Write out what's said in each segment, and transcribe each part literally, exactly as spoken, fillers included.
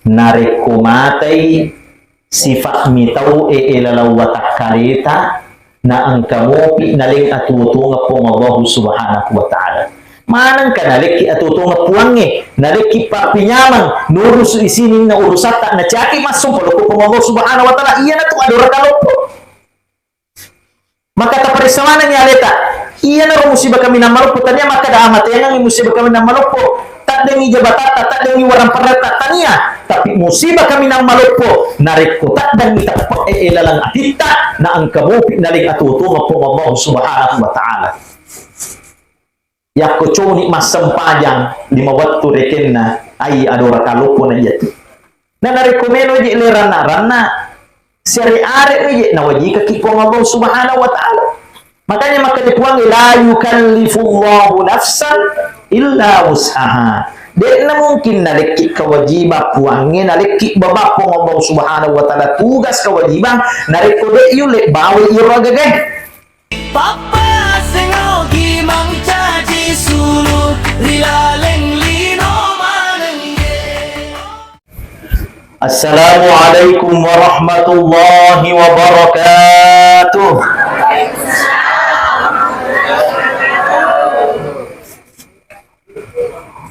Narekko matai sifa'mi tau'e e laleng watakkaleta, na engka mopi naleng atuo-tuongeng Puang Allahu Subhanahu wa Ta'ala. Manengka nalekki atuo-tuongeng Puangnge, nalekki pappinyameng, nurusu isininna urusatta, naciaki massompa lao ko Puang Allahu Subhanahu wa Ta'ala, iyanatu adoraka loppo. Maka taparessa manengngi aleta. Iyanaro musibah kaminang maloppo, tania makkeda amateangengngi musibah kaminang maloppo. Taddengngi jabatatta, taddengngi warampareatta, tania. Tapi musibah kaminang maloppo, narekko taddengngi teppe'e e laleng atitta, na engka mopi naleng atuo-tuongeng Puang Allahu Subhanahu wa Ta'ala. Yakko coni massempajang lima wettu rekenna, ai adoraka loppo na iyatu. Na narekko melo je le ranna-ranna, siare-are je nawajikaki Puang Allah Subhanahu wa Ta'ala. Makanya makkeda Puang, "La yukallifullahu nafsan illa wus'aha." De'na mungkin nalekki kewajiban Puangnge, nalekki baba Puang Allah Subhanahu wa Ta'ala tugas kewajiban, narekko de yulle bawai iro agagae. Pappasengogi mancaji sulu ri laleng lino manengge. Assalamualaikum warahmatullahi wabarakatuh.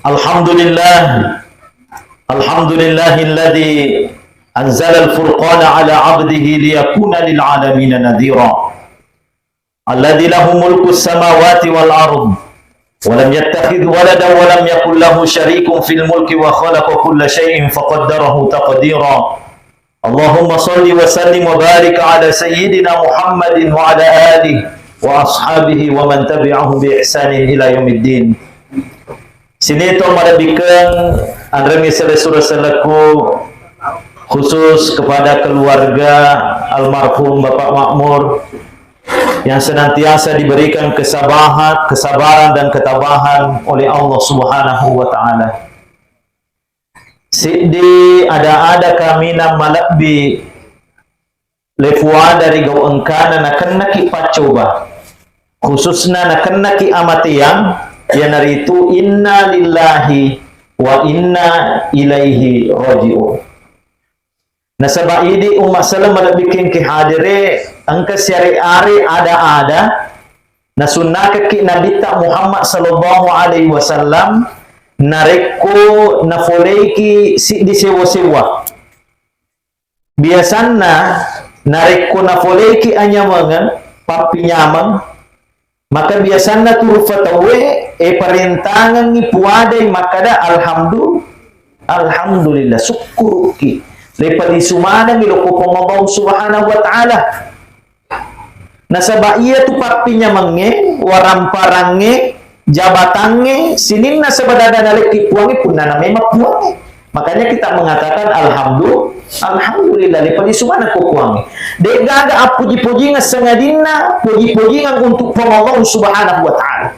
Alhamdulillah. Alhamdulillahilladzi anzalal furqana ala abdihi liyakuna lil alamina nadhira. Alladzi lahu mulkus samawati wal ard, wa lam yattakhidh walada wa lam yakul lahu syarikun fil mulki wa khalaqa kulla syai'in faqaddarahu taqdira. Allahumma salli wa sallim wa barik ala sayyidina Muhammadin wa ala alihi wa ashabihi wa man tabi'ahum bi ihsanin ila yaumiddin. Sininna to malebbikeng, anremi sele sura-suraku, khusus kepada keluarga almarhum Bapak Makmur yang senantiasa diberikan kesabahan, kesabaran dan ketabahan oleh Allah Subhanahu wa Ta'ala. Siddi ada-ada kaminang malebbi le fuada ri gau engkana nakennaki paccoba, khususna nakennaki amateang, iyanaritu inna lillahi wa inna ilaihi raji'un. Nasaba idi umma selleng malebbikkeng ki hadere, engka siare-are ada-ada nasunnakekki Nabitta Muhammad sallallahu alaihi wasallam narekko nafoleiki siddi sewwa-sewwa. Biasanna, narekko nafoleiki anyamengeng, pappinyameng, maka biasanna tu rufa tauwe, e, parentangengngi puadai makkada, "Alhamdu-, alhamdulillah, sukkuruki." Ripalisu manengngi lokko Puang Allah Subhanahu wa Ta'ala. Nasaba iyatu pappinyamengnge, waramparangnge, jabatangnge, sininna sebenarna nalekki Puangnge, punnana memang Puangnge. Makanya kita mengatakan alhamdu-, alhamdulillah, le palisu maneng ko Puangnge. De'gaga appuji-pujingeng sangadinna puji-pujingeng untuk Puang Allah Subhanahu wa Ta'ala.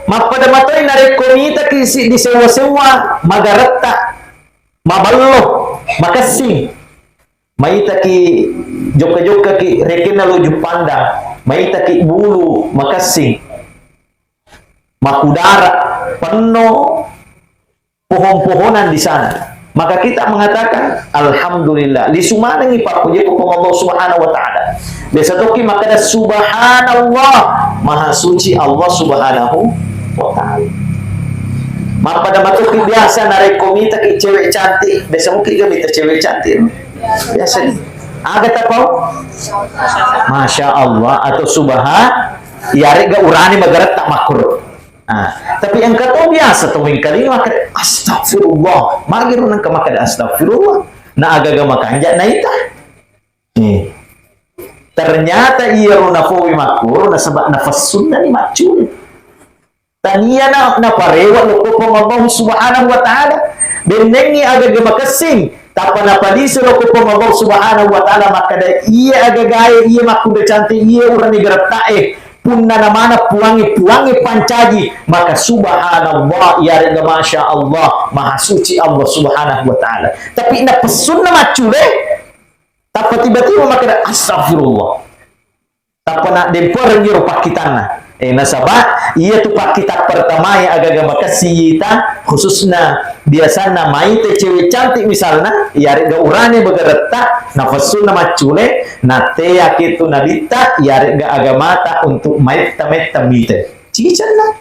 Mappada matoi narekko mitaki siddi sewwa-sewwa, magaretta, maballo, makessing. Maitaki jokka-jokkaki rekenna lo Juppandang, maitaki bulu makessing, makudara, penno pohon-pohonan di sana. Maka kita mengatakan, "Alhamdulillah." Lisu manengngi pappuji ko Puang Allah Subhanahu wa Ta'ala. Biasa tokki makkada, "Subhanallah." Maha suci Allah Subhanahu wa Ta'ala. Mappada matoki biasa narekko mitaki cewek cantik. Biasa mungkin ga mita cewek cantik. Biasa ni. Aga tapau? Masya Allah atau subha-, iyarega urane magaretta makkuro. Ah, tapi engka to biasa to wengkalinga makkada, "Astagfirullah." Magi ro nengka makkada, "Astagfirullah." Na agaga makanja naita. Eh. Ternyata iyaro nafowi makkuro nasaba nafassunnani maccule. Tania na, naparewa lokko Puang Allah Subhanahu wa Ta'ala. Bennengngi agaga makessing, tappa napalisu lokko Puang Allah Subhanahu wa Ta'ala makkada, "Iya agagae, iya makkunrai cantik, iya urane garetta'e, punna namana Puangnge, Puangnge pancaji, maka subhanallah, iyarega masya Allah, maha suci Allah Subhanahu wa Ta'ala." Tapi napessunna maccule, tappa tiba-tiba makkada, "Astagfirullah." Tappa naddempereng iyaro pakkitanna. Eh, nasaba iyatu pakkita pertamae agaga makessita, khususna biasanna maite cewek cantik misalna, iyaregga urane begeretta, nafassunna maccule, natteaki tu nabitta, iyaregga agamata untuk maitta-maitta mite. Cicenna.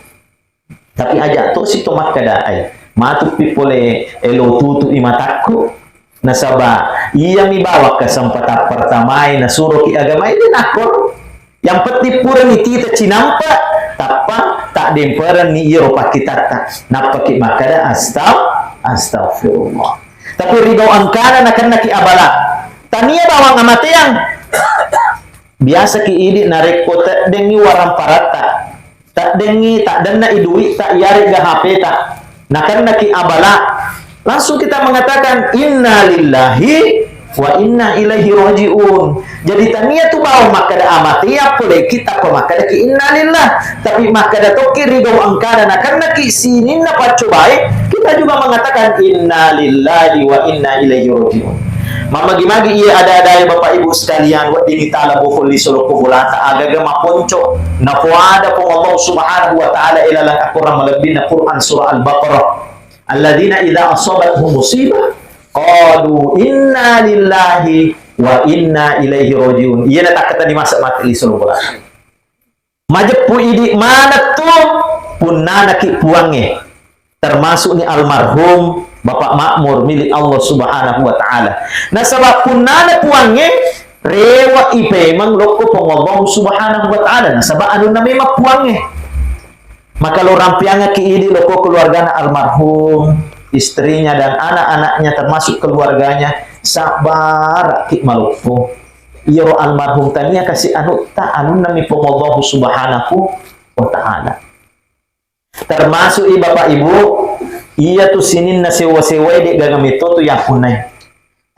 Tapi aja tosi to makkeda, ai, matupi pole elo tutu i matakku. Nasaba iyami bawang kesempatan pertamae nasuroki agamae de nakko. Yang penting purani tita cinampa, tappa tak demperenni iyaro pakkitatta. Nappaki makkeda, "Astag-, astagfirullah." Tapi rigau engkana nakennaki abala. Tania bawang amateang. Biasaki idi narekko teddengi waramparatta. Taddengngi, taddenna i duitta, iyaregga H P-ta. Nakennaki abala. Langsung kita mengatakan, "Inna lillahi wa inna ilaihi raji'un." Jadi, tania tu bawang makkeda amateang pole kita ko makkedaki, "Inna lillah." Tapi makkeda tokki rigau engkana nakennaki sininna paccobae, kita juga mengatakan, "Inna lillahi wa inna ilaihi raji'un." Mammagi-magi iya ada-ada ya Bapak Ibu sekalian, weddingngi tala bohong lisu lokko bolata, agaga maponco napoada Puang Allah Subhanahu wa Ta'ala ilalang akorang malebbinna Quran surah Al-Baqarah. Alladzina idza asabathum musibah qalu inna lillahi wa inna ilaihi raji'un. Iyana takkatani masa mati lisu lokko bolata. Majeppu idi maneng tu punnanaki puangnge, termasuk ni almarhum Bapak Makmur milik Allah Subhanahu wa Ta'ala. Nasaba punnana puangnge, rewa i pemeng lokko Puang Allah Subhanahu wa Ta'ala. Nasaba anunna memang puangnge. Maka lo rampiangaki idi lokko keluargana almarhum, istrinya dan anak-anaknya termasuk keluarganya, sabaraki maloppo. Iyaro almarhum tania kasi anutta, anunna mi Puang Allah Subhanahu wa Ta'ala. Termasuk i Bapak Ibu, iya tu sininna sewa-sewae de gaga metto tu yappunnai.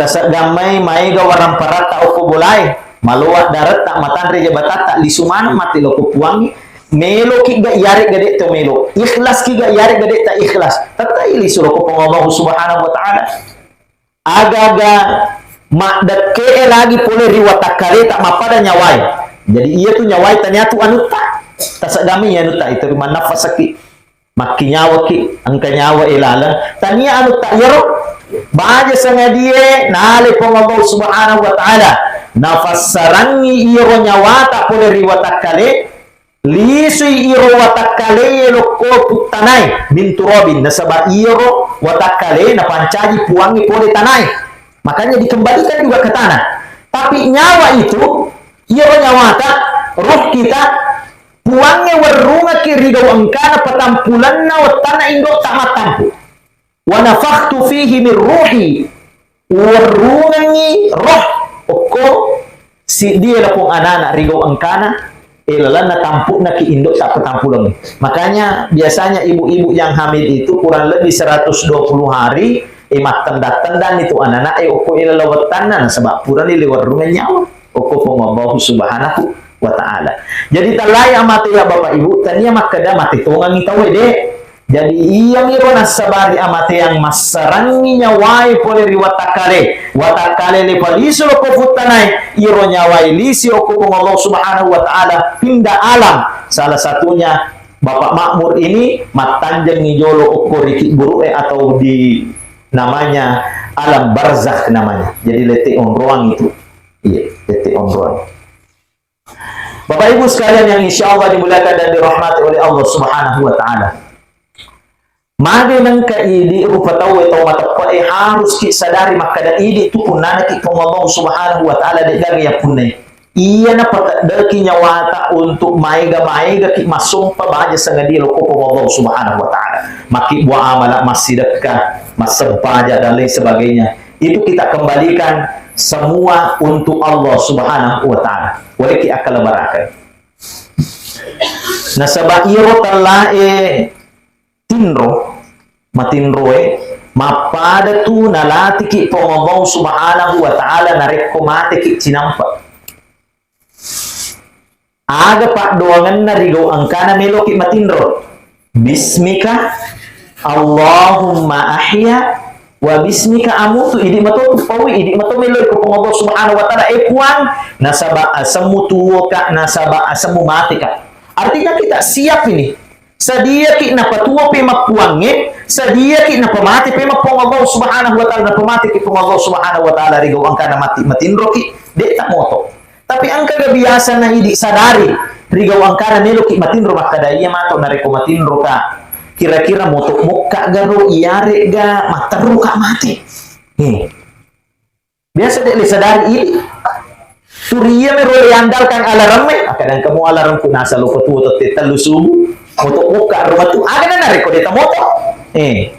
Taseggammai maega waramparatta okko bolae, maloa daretta, matanre jabatatta, lisu maneng mati lokko puangnge, meloki ga iyaregga de to melo, ikhlas ki ga iyaregga de ta ikhlas, tettai lisu lokko Puang Allah Subhanahu wa Ta'ala. Agaga maddekke'e lagi pole ri watakkaleta mappada nyawae. Jadi, iya tu nyawae tania tu anutta. Taseggammai anutta, itu mannafasaki, makkinyawaki, engka nyawa e laleng. Tania anutta iyaro. Baja sangadie nale Puang Allah Subhanahu wa Ta'ala. Nafassarangi iyaro nyawata pole ri watakkale. Lisui iro watakkaleye lokko puttanae, min turabin, nasaba iyaro watakkale napancaji puangnge pole tanae. Makanya dikembalikan juga ke tanah. Tapi nyawa itu, iyaro nyawata, roh kita, puangnge werrungaki ri gau engkana patampulanna wettanna indotta mattampu. Wa nafakhtu fihi min ruhi, uwerrungengngi roh okko siddie lapong anana ri gau engkana, e, lalenna tampu'na ki indo'ta patampuleng. Makanya biasanya ibu-ibu yang hamil itu kurang lebih seratus dua puluh hari, e, mattenda-tendang itu anana, e, okko e laleng wettanna, nasaba purani le werrungeng nyawa okko Puang Allahu Subhanahu wa Ta'ala. Jadi, tallai amate ya Bapak Ibu, tania makkeda mate tongengngi tauwe, de. Jadi, iyamiro nassabari amateang massarangngi nyawae pole ri watakkale. Watakkale le palisu lokko puttanae, iro nyawae lisi okko Puang Allah Subhanahu wa Ta'ala, pindah alam. Salah satunya Bapak Makmur ini mattanjengngi jolo okko ri kibburu'e atau di namanya alam barzakh namanya. Jadi, lete onroang itu. Iya, lete onroang. Bapak Ibu sekalian yang insya Allah dimuliakan dan dirahmati oleh Allah Subhanahu wa Ta'ala. Magi nengka idi rupa tauwe tau mateppe'e harus ki sadari makkada idi tu punnana ki Puang Allah Subhanahu wa Ta'ala de gaga ya punnai. Iya na pateddeki nyawata untuk maega-maega ki massompa baja sangadie lokko Puang Allah Subhanahu wa Ta'ala. Makki bua amala, massidekka, massempaja dan lain sebagainya. Itu kita kembalikan semua untuk Allah Subhanahu wa Ta'ala. Waleki akal barakai. Nasaba iro tellae tinro, matinroe, mappada tu nalatiki Puang Allah Subhanahu wa Ta'ala narekko mateki cinampa. Aga paddoangenna ri gau engkana meloki matinro? Bismika Allahumma ahya wa bismika amutu. Idi mato tu paui, idi mato meloi ko Puang Allah Subhanahu wa Ta'ala, e Puang, nasaba asemmu tuwoka, nasaba asemmu mateka. Artinya kita siap ini. Sadiaki napatuo pemeng puangnge, sadiaki napamate pemeng Puang Allah Subhanahu wa Ta'ala, napamate ki Puang Allah Subhanahu wa Ta'ala ri gau engkana matti matinroki, de' tamoto. Tapi engka ga biasa na idi sadari ri gau engkana meloki matinro makkada, iya mato narekko matinroka, kira-kira moto mokka garo, iyarega matteruka mate. Hmm. Biasa de' le sadari idi. Turi iya mero le andalkan alarm e, akkadang kamu alarm ku nasa loko tuo tette tellu subuh. Moto mokka ro matu. Aga na narekko de' tamoto. Eh.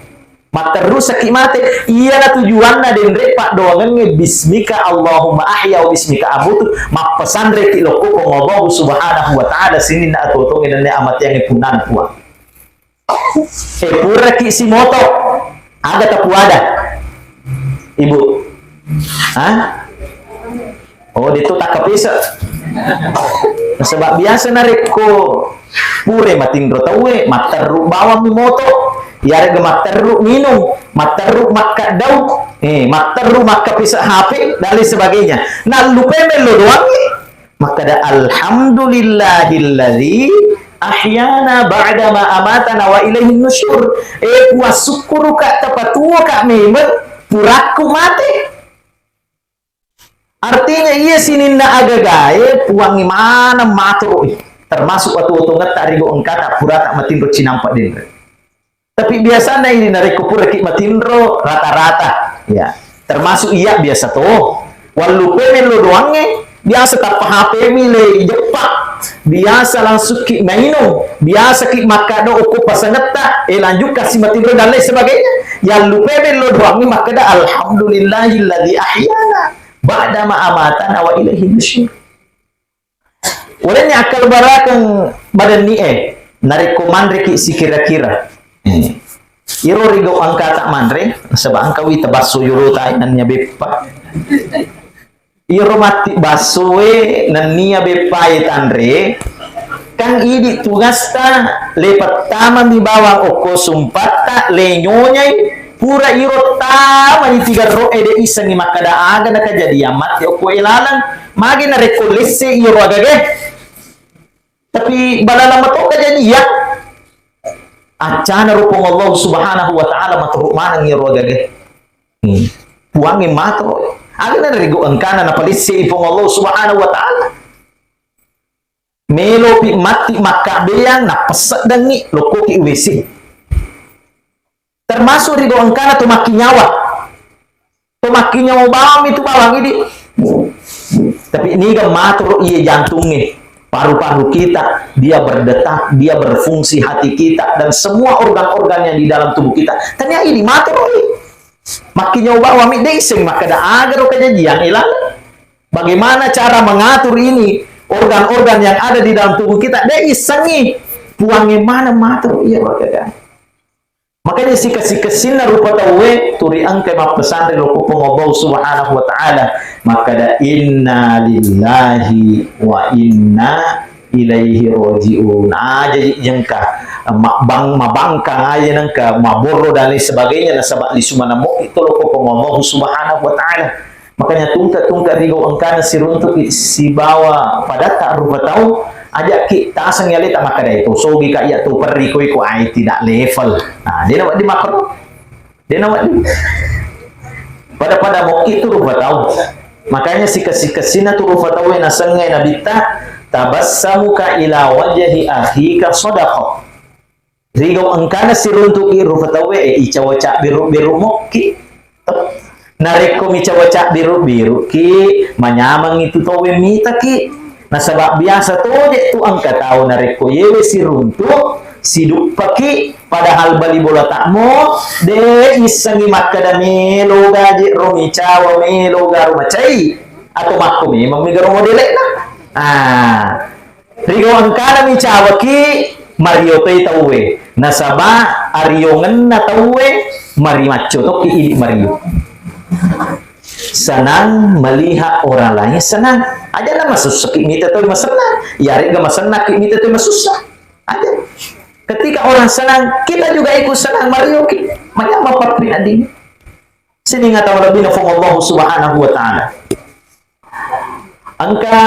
Matterru saki mate. Iyana tujuanna denre paddoangengnge bismika Allahumma ahya wa bismika amutu. Mappesanre ki lokko ko Allah Subhanahu wa Ta'ala sininna atuotongnge nennia amateangnge punnana Puang. Eh, puraki simoto, aga tapuada, Ibu? Hah? Oh, de' to takkapese. Nasaba biasa narekko pura matinro tauwe, matterru bawang mi moto, iyarega matterru minung, matterru makkaddau, eh, matterru makkapese H P, dan lain sebagainya. Nallupai mello doangnge. Makkada, "Alhamdulillahilladzi ahyana ba'da ma amatana wa ilaihin nusyur." Eh, Puang, sukkuruka tapatuoka memeng purakku mate. Artinya, iya sininna agagae Puangnge maneng matoro'i. Termasuk atuo-tuongetta ri gau engkata purata matinro cinampa denre. Tapi biasana ini narekko puraki matinro rata-rata, ya, termasuk iya biasa to. Wallupai mello doangnge, biasa tappa H P mi le jeppa, biasa langsung ki mainung, biasa ki makkado okko pasangetta, eh, lanjut kasi matinro dan lain sebagainya. Yallupai mello doangnge makkada, "Alhamdulillahilladzi ahyana ba'da ma amatana wa ilaihin nusyur." Ulenne akkalbarakeng madenni e, narekko manreki sikira-kira. Eh. Iro ri gau engkata manre, nasaba engka wita basso yolota e nennia beppa. Iro matti basso e nennia beppa e tanre, kan idi tugasta le pettamami bawang okko sumpatta le nyonyai, pura iro tamani tigerro e de issengi makkada aga na kejadian matti okko e laleng. Magi narekko lesse iyaro agage? Tapi balala mato kejadian. Accana ro Puang Allah Subhanahu wa Ta'ala maturu maneng iyaro agage. Hmm. Puangnge mato. Aga na ri gau engkana napalesse i Puang Allah Subhanahu wa Ta'ala. Melopi matti makkabbeang, napesseddengngi, lokkoki W C. Termasuk ri gau engkana to makkinyawa. To makkinyawa bawang itu bawang ini. Tapi niga matoro iya jantungnge, paru-paru kita, dia berdetak, dia berfungsi hati kita, dan semua organ-organ yang di dalam tubuh kita. Tania ini matoro i. Makkinyawa bawang mi de issengi makkada aga ro kejadian e laleng. Bagaimana cara mengatur ini organ-organ yang ada di dalam tubuh kita? De issengi. Puangnge maneng matoro iya makkada. Makanya sikessi-kessinna rupa tauwe turi engkai mappesanre lokko Puang Allah Subhanahu wa Ta'ala. Makkada, "Inna lillahi wa inna ilaihi raji'un." Aja jengka, mabang-, mabangkang aja nengka, maborro dan lain sebagainya, nasaba lisu maneng mokki to lokko Puang Allah Subhanahu wa Ta'ala. Makanya tungke-tungke ri gau engkana siruntuki sibawa padatta rupa tau, ajakki taseng aleta makkada, "Itu sogi ka iya tu perri ko iko ai tidak level." Nah, de nawedding makkoro. De nawedding. Pada-pada mokki tu rupa tau. Makanya sikessi-kessina tu rupa tau e nasengnge nabitta, "Tabassamuka ila wajhi akhika sadaqah." Ri gau engkana siruntuki rupa tauwe, eh, icawa cabbiru-biru mokki. Narekko micawa cabbiru-biruki, manyameng itu tauwe mitaki. Nasaba biasa toje tu engka tau narekko yewe siruntuk, siduppaki, padahal bali bola takmo, de issengi makkada melo gaje ro micawa, melo garo macai, atau makko memang mi garo modelekna. Ah, Ri gau engkana micawaki, mario toi tauwe. Nasaba ariongenna tauwe, mari macco tokki idi mario. Senang melihat orang lain senang. Aja na masussaki mita toi masennang. Yarega masennaki mita toi masussa. Aja. Ketika orang senang, kita juga ikut senang, marioki. Manyameng pappi adding. Sining ata malebbi'na Puang Allah Subhanahu wa Ta'ala. Engka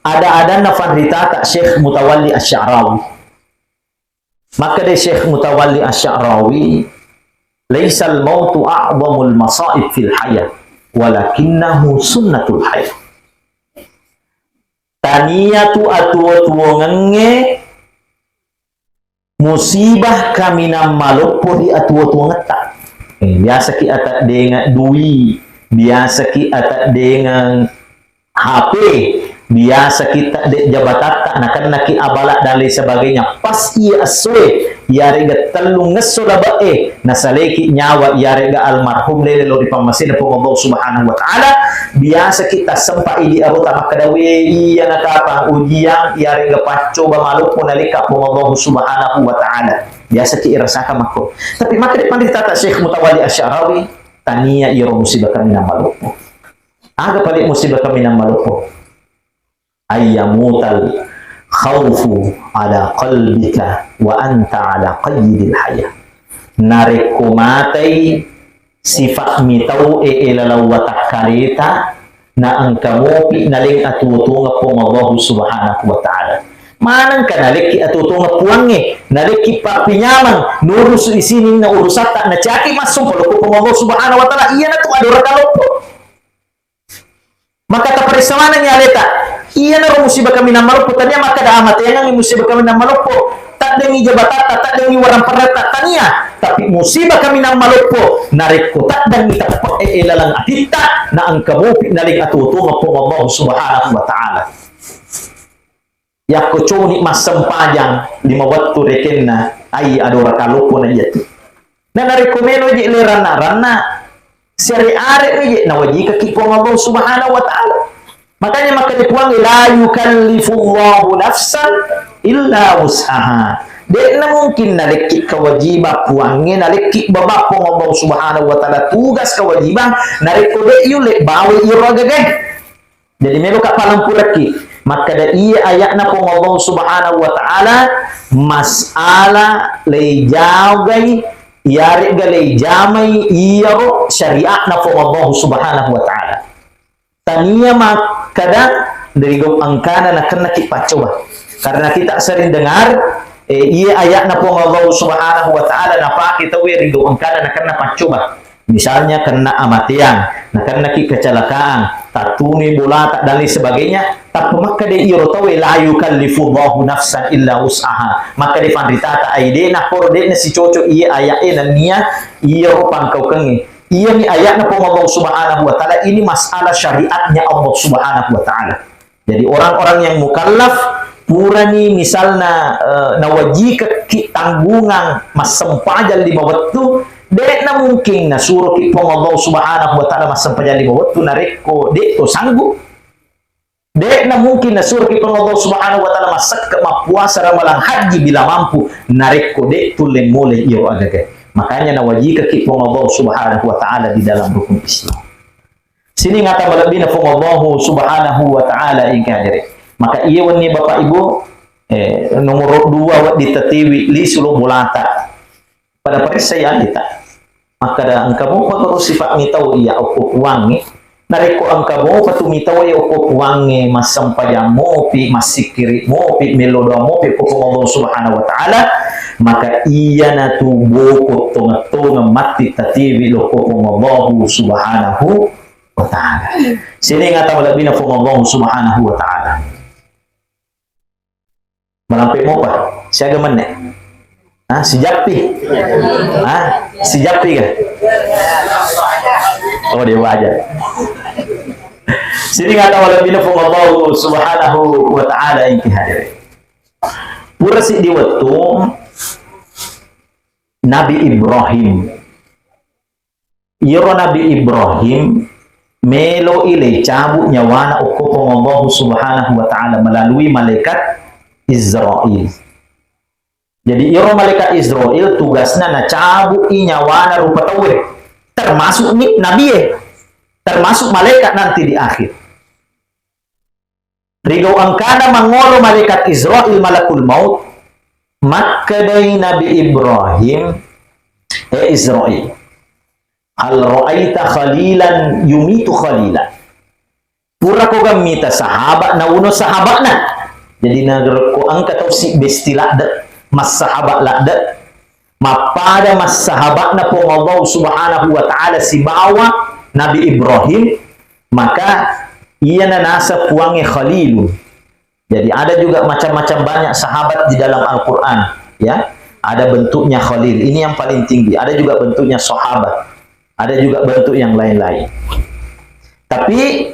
Ada-adanna fanritata Syekh Mutawalli Asy-Sya'rawi. Makkeda Syekh Mutawalli Asy-Sya'rawi, "Laisal mautu a'zamul masaib fil hayah, walakinnahu sunnatul hayah." Tania tu atuo-tuongengnge musibah kaminang maloppo ri atuo-tuongetta. Eh, biasaki ataddengeng dui, biasaki ataddengeng H P, biasaki tedde jabatatta, nakennaki abala dan lain sebagainya. Pas iya essoe, iyarega tellungngesso labe'e, nasaleki nyawa iyarega almarhum lele lao ri pammasena Puang Allah Subhanahu wa Ta'ala, biasaki tassempa idi arota makkeda, "We, iyana kapang ujiang iyarega paccoba maloppo nalekka Puang Allah Subhanahu wa Ta'ala." Biasaki irasaka makko. Tapi makkeda panritata Syekh Mutawalli Asy-Sya'rawi, tania iro musibah kaminang maloppo. Aga pale musibah kaminang maloppo? Ayyamutal khaufu ala qalbika wa anta ala qayyidil hayah. Narekko matai sifat mitau e, e laleng watakkaleta, na engka mopi naleng atuo-tuongeng Puang Allahu Subhanahu wa Ta'ala. Manengka nalekki atuo-tuongeng Puangnge, nalekki pappinyameng, nurusu isininna urusatta, naciaki massompa lokko Puang Allahu Subhanahu wa Ta'ala, iyanatu adoraka loppo. Maka taparessa manengngi aleta. Iyanaro musibah kaminang maloppo, tania makkeda amateangengngi musibah kaminang maloppo. Taddengngi jabatatta, taddengngi warang parratta, tania. Tapi musibah kaminang maloppo, narekko taddengngi teppe'e laleng atitta, na engka mopi naleng atuo-tuongeng Puang Allah Subhanahu wa Ta'ala. Yakko coni massempajang lima wettu rekenna, ai adoraka loppo na iyatu. Na narekko melo je leranna-ranna, siare-are je nawajikaki Puang Allah Subhanahu wa Ta'ala. Makanya makkeda Puang, "La yukallifullahu nafsan illa wus'aha." De'na mungkin nalekki kewajiban Puangnge, nalekki baba Puang Allah Subhanahu wa Ta'ala tugas kewajiban, narekko de' yulle bawai iro agagae. Jadi, meloka palempurekki. Makkeda iya ayatna Puang Allah Subhanahu wa Ta'ala, masala leijagai, iyare'ga leijamai iyaro syariatna Puang Allah Subhanahu wa Ta'ala. Tania makkeda dari gau engkana nakennaki paccoba. Karena kita sering dengar, eh, iya ayatna Puang Allah Subhanahu wa Ta'ala napake tauwe ri gau engkana nakenna paccoba. Misalnya kenna amateang, nakennaki kecelakaan, tattunui bolata dan lain sebagainya, tappa makkeda iyaro tauwe, "La yukallifullahu nafsan illa wus'aha." Makkeda fanritata, ai de'na koro, de'na sicoco iya aya'e nennia iyaro pangkaukengnge. Iyami ayatna Puang Allah Subhanahu wa Ta'ala, ini masalah syariatnya Allah Subhanahu wa Ta'ala. Jadi, orang-orang yang mukallaf, purani misalna, eh, nawajikekki tanggungang massempajang lima wettu, de'na mungkin nasuroki Puang Allah Subhanahu wa Ta'ala massempajang lima wettu narekko de'to sanggup. De'na mungkin nasuroki Puang Allah Subhanahu wa Ta'ala massekke mappuasa ramalang haji bila mampu narekko de'tu lemmole iyaro agaga. Makanya nawajikekki Puang Allah Subhanahu wa Ta'ala di dalam rukun Islam. Sining ata malebbina Puang Allahu Subhanahu wa Ta'ala engka hadere. Maka iya wenni Bapak Ibu, eh, nomoro dua wedding tatiwi lisu lo bolata. Pada paressai alita. Makkeda engka mopa guru sifat mitau iya okko Puangnge. Narekko engka mopa tu mitau iya okko Puangnge, massempajang mopi, massikkiri mopi, mello doa mopi okko Puang Allah Subhanahu wa Ta'ala, maka iyana tu boko tongeng-tongeng matti tatiwi lokko Puang Allahu Subhanahu wa Ta'ala. Sining ata malebbina Puang Allah Subhanahu wa Ta'ala. Malampe mopa, siaga menne? Ah, sijappi. Ah, sijappi ga? Oh, dia wajar. Sining ata malebbina Puang Allah Subhanahu wa Ta'ala engka hadere. Pura siddi wettu Nabi Ibrahim. Iyaro Nabi Ibrahim melo i le cabu nyawana okko Puang Allahu Subhanahu wa Ta'ala melalui malaikat Israil. Jadi, iyaro malaikat Israil tugasna nacabu i nyawana rupa tauwe, termasuk ni nabie, termasuk malaikat nanti di akhir. Rigau engkana mangolo malaikat Israil malakul maut, makkedai Nabi Ibrahim, "Eh Israil, hal ra'aita khalilan yumitu khalila?" Purako gammita sahabat, nauno sahabatna. Jadi, narekko engka tau si besti ladde, massahabat ladde, mappada massahabatna Puang Allah Subhanahu wa Ta'ala sibawa Nabi Ibrahim, maka iyana naseng Puangnge Khalilun. Jadi, ada juga macam-macam banyak sahabat di dalam Al-Quran, ya. Ada bentuknya Khalil, ini yang paling tinggi. Ada juga bentuknya sahabat. Ada juga bentuk yang lain-lain. Tapi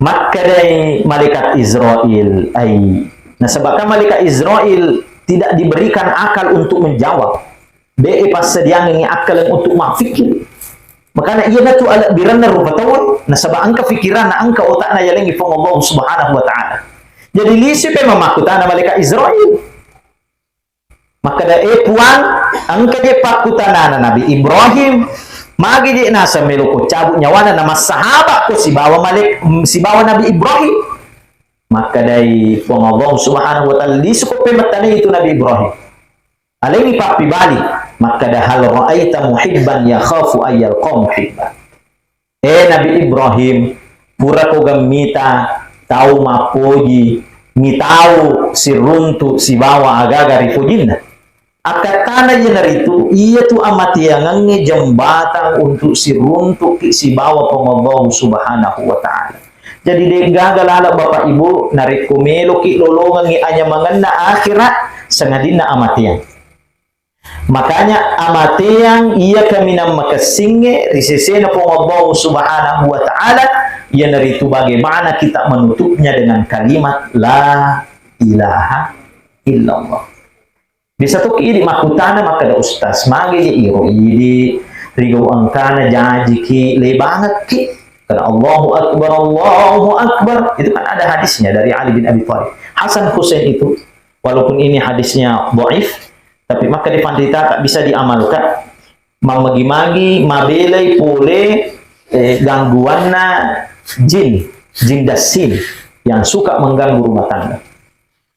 makkedai malaikat Israel, ai, nasabakkan malaikat Israel tidak diberikan akal untuk menjawab. De' passediangengngi akkaleng untuk mappikkiri. Makana iyanatu alebbirenna rupa tauwe, nasaba engka pikiranna, engka otakna yalengngi Puang Allah Subhanahu wa Ta'ala. Jadi, lisi pe mamakkutana malaikat Israel. Makkeda, "Eh, Puang, engka je pakkutanana Nabi Ibrahim. Magi je naseng melo ko cabut nyawana, na massahabat ko sibawa malek-, sibawa Nabi Ibrahim." Makkedai Puang Allah Subhanahu wa Ta'ala, "Lisuko pe mattanai itu Nabi Ibrahim." Aleni pappibali, makkeda, "Hal ra'aita muhibban yakhafu ayyalqa muhibban?" Eh, Nabi Ibrahim, purako gammita tau mappoji, mitau siruntu sibawa agaga ripojinna? Akkattana iyanaritu, iyatu amateangengnge jembatang untuk siruntuki sibawa Puang Allah Subhanahu wa Ta'ala. Jadi, de'gaga laleng, Bapak Ibu, narekko meloki lolongengngi anyamangenna akhirat, sangadinna amateang. Makanya, amateang iya kaminang makessingnge ri sesena Puang Allah Subhanahu wa Ta'ala, iyanaritu bagaimana kita menutupnya dengan kalimat la ilaha illallah. Bisa tokki idi makkutana makkeda, "Ustaz, magi je iro idi rigau engkana jajiki lebangekki?" Karena Allahu Akbar, Allahu Akbar. Itu kan ada hadisnya dari Ali bin Abi Thalib. Hasan Husain itu, walaupun ini hadisnya dhaif, tapi maka di pandita tak bisa diamalkan. Mamagi-magi mabelai pole, eh, gangguanna jin, jin dassin yang suka mengganggu rumah tangga.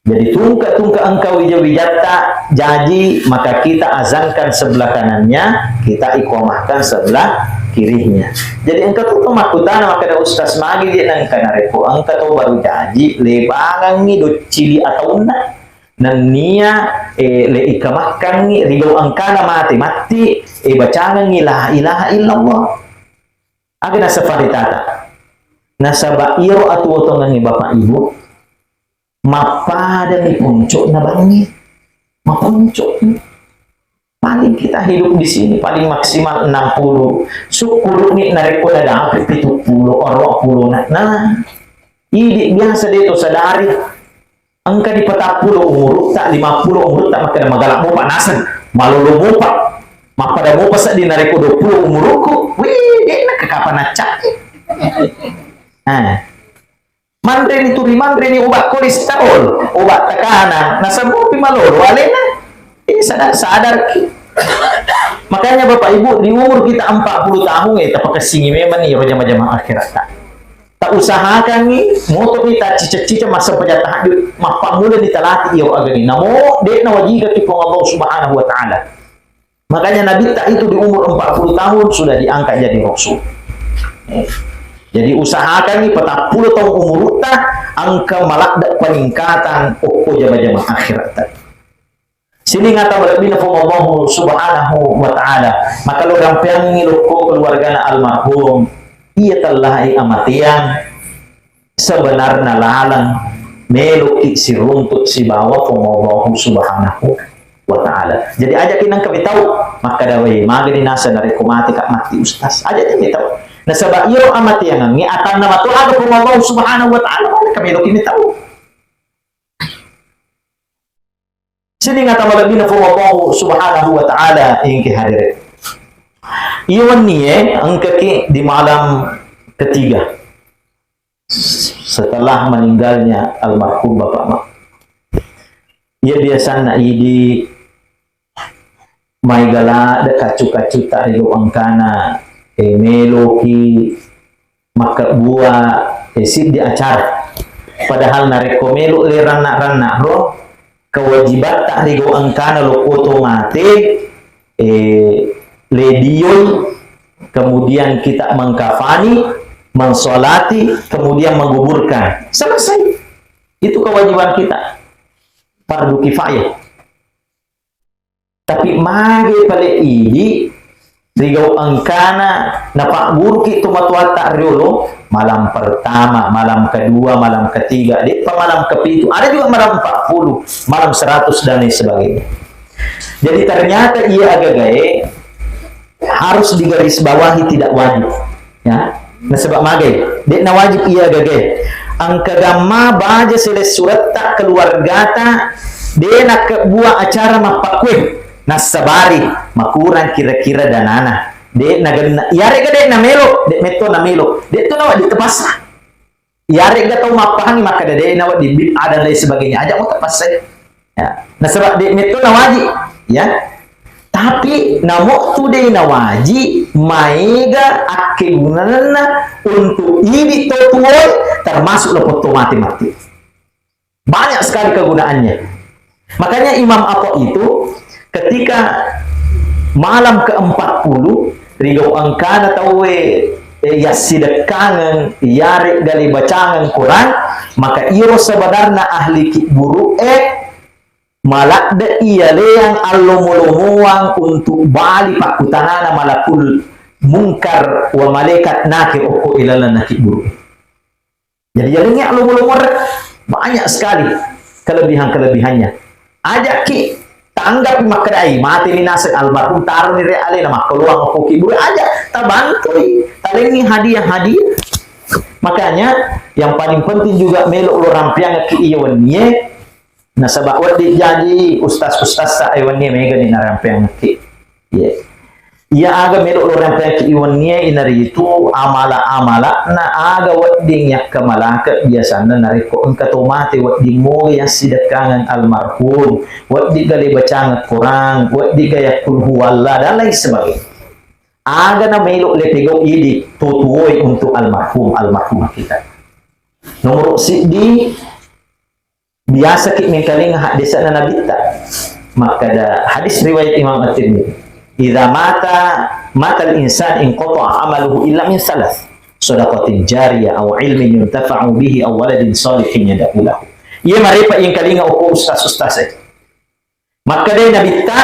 Jadi, tungke-tungke engka wija-wijatta jaji, maka kita azankan sebelah kanannya, kita iqamahkan sebelah kirinya. Jadi, engka tu makkutana makkeda, "Ustaz, magi je nengka narekko engka to baru jaji, lebangengngi doccili ataunna, nennia, eh, le ikamakkangngi, rigau engkana mate matti, eh, bacangengngi la ilaha illallah." Aga naseng faritata? Nasaba iyaro atuotongengnge Bapak Ibu, mappadami ponco'na bangnge. Maponco'ni. Paling kita hidup di sini paling maksimal enam puluh. Syukurni narekko nadapi pitu puluh, dua puluh na. Nah, idi biasa de to sadari. Engka di patappulo umurutta, lima puluh umurutta, makkeda magala mopa naseng, malolo mopa, mappada mopa seddi narekko dua puluh umurukku, wih, de'na ke kapan accakki. Eh. Manreni turi manreni obat kolesterol, obat tekanan, nasembupi malolo alena. Eh, sadar, sadarki. Makanya Bapak Ibu, di umur kita empat puluh tahun, eh, tapakessingi memang nih, jama-jama akhirat. Ta usahakangngi, moto'ni ta cica-cica massempajang tahajud, mappammulani talati iyaro agani. Namo, de' nawajibaki Puang Allah Subhanahu wa Ta'ala. Makanya Nabitta itu di umur empat puluh tahun sudah diangkat jadi rasul. Eh. Jadi usahakangngi patappulo tahun umurutta, engka maladde peningkatan okko jama-jama akhirat tadi. Sining ata malebbina Puang Allahu Subhanahu wa Ta'ala. Maka lo rampeangngi lokko keluargana almarhum, iya tellahi amateang, sebenarna laleng meloki siruntuk sibawa Puang Allahu Subhanahu wa Ta'ala. Jadi, ajaki nengka mitau, makkada, "Wei, magani naseng narekko mati ka matti, Ustaz?" Ajaki mitau. Nasaba iyaro amateangengnge atanna matoa Puang Allahu Subhanahu wa Ta'ala, maka meloki mitau. Sining ata malebbina Puang Allahu Subhanahu wa Ta'ala, engke hadere. Iya wennie engkaki di malam ketiga setelah meninggalnya almarhum Bapak Ma. Iya biasanna idi maigala de kaccu-kaccu ta ero engkana, eh, meloki makkebbua, eh, siddi acara. Padahal narekko melo le ranna-ranna ro, kewajibatta rigau engkana lokko to mate, eh, le dioi, kemudian kita mengkafani, mensolati, kemudian menguburkan. Selesai. Itu kewajiban kita. Fardu kifayah. Tapi mage pale idi, rigau engkana, napagguruki tu matuatta riolo, malam pertama, malam kedua, malam ketiga, de'pa malam kepitu, ada juga malam empat puluh, malam seratus dan lain sebagainya. Jadi ternyata iya agagae harus digarisbawahi tidak wajib. Ya, nasaba magai, de'na wajib iya agagae. Engka gamma baja selessuretta keluargata, de' nakkebbua acara mappakkue, nassabari makurang kira-kira danana. De' nagenna, iyarega de' namelo, de' metto namelo, de' tu nawedding tapaksa. Iyarega tau mappahangi makkeda de' nawedding bid'ah dan lain sebagainya, aja' mo tapassai. Ya. Nasaba de' metto nawaji, ya. Tapi namo tu de' nawaji, maega akkegunanna untuk idi to tuoi, termasuk lapong to mate matti. Banyak sekali kegunaannya. Makanya Imam Atta itu ketika malam keempat puluh, rigau engkana tauwe, eh, yassidekkangeng, yaregga libacangeng Quran, maka iro sebenarna ahli kibburu'e maladde iyaleang allomo-lomoang untuk bali pakkutanana malakul mungkar wa malaikat nake okko ilalenna kibburu'e. Jadi, jalannya lomo-lomo re-, banyak sekali kelebihan-kelebihannya. Aja'ki tanggapi makkedai, mate ni naseng almarhum, taro ni re alena, makkoloang okko kibburu'e, aja' tabantui, talengi hadiah-hadiah. Makanya, yang paling penting juga melo lo rampiangki iya wennie, nasaba wedding jaji ustaz-ustaz sa wennie mega ni narampiangki. Iya. Iya aga melo lo rampeangki iwennie inaritu amala-amala'na aga wedding yakkamalake biasanna narekko engka to mate wedding moga yassidekkangeng almarhum, wedding ga libacangeng Quran, wedding ga yakkul huwallah dan lain sebagainya. Aga na melo le pegau idi to tuoi untuk almarhum, almarhumah kita. Nomor siddi, biasaki mengkalinga haddese'na Nabitta. Makkeda hadis riwayat Imam At-Tirmidzi, "Idza mata, matal insan inqata'a amaluhu illa min salas. Shadaqatin jariyah aw ilmin yuntafa'u bihi aw waladin shalihin yad'u lahu." Iya marepa engkalinga okko ustaz-ustaz e. Makkedai Nabitta,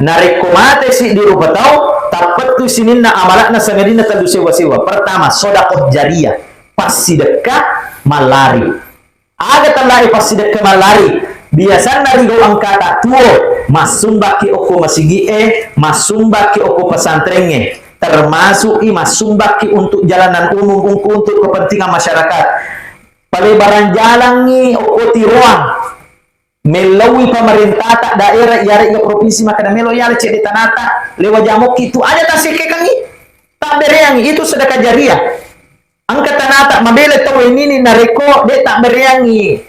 narekko mate siddi rupa tau, tappettu sininna amala'na sangadinna tellu sewa-sewa. Pertama, sodakoh jariyah, passidekka mallari. Aga tellae passidekka mallari? Biasanna rigau engkata tuo, massumbakki okko masigi'e, massumbakki okko pesantrengnge, termasuk i massumbakki untuk jalanan umum, untuk, untuk kepentingan masyarakat. Palebaran jalangngi okko tiroang. Mellaui pamarentata daerah, iyare'ga provinsi, makkeda melo yala cedde tanata, lewa jamokki tu aja tasekkekangngi, tabbereangngi, itu sedekah jariah. Engka tanata mabele tau wenini narekko de tabbereangngi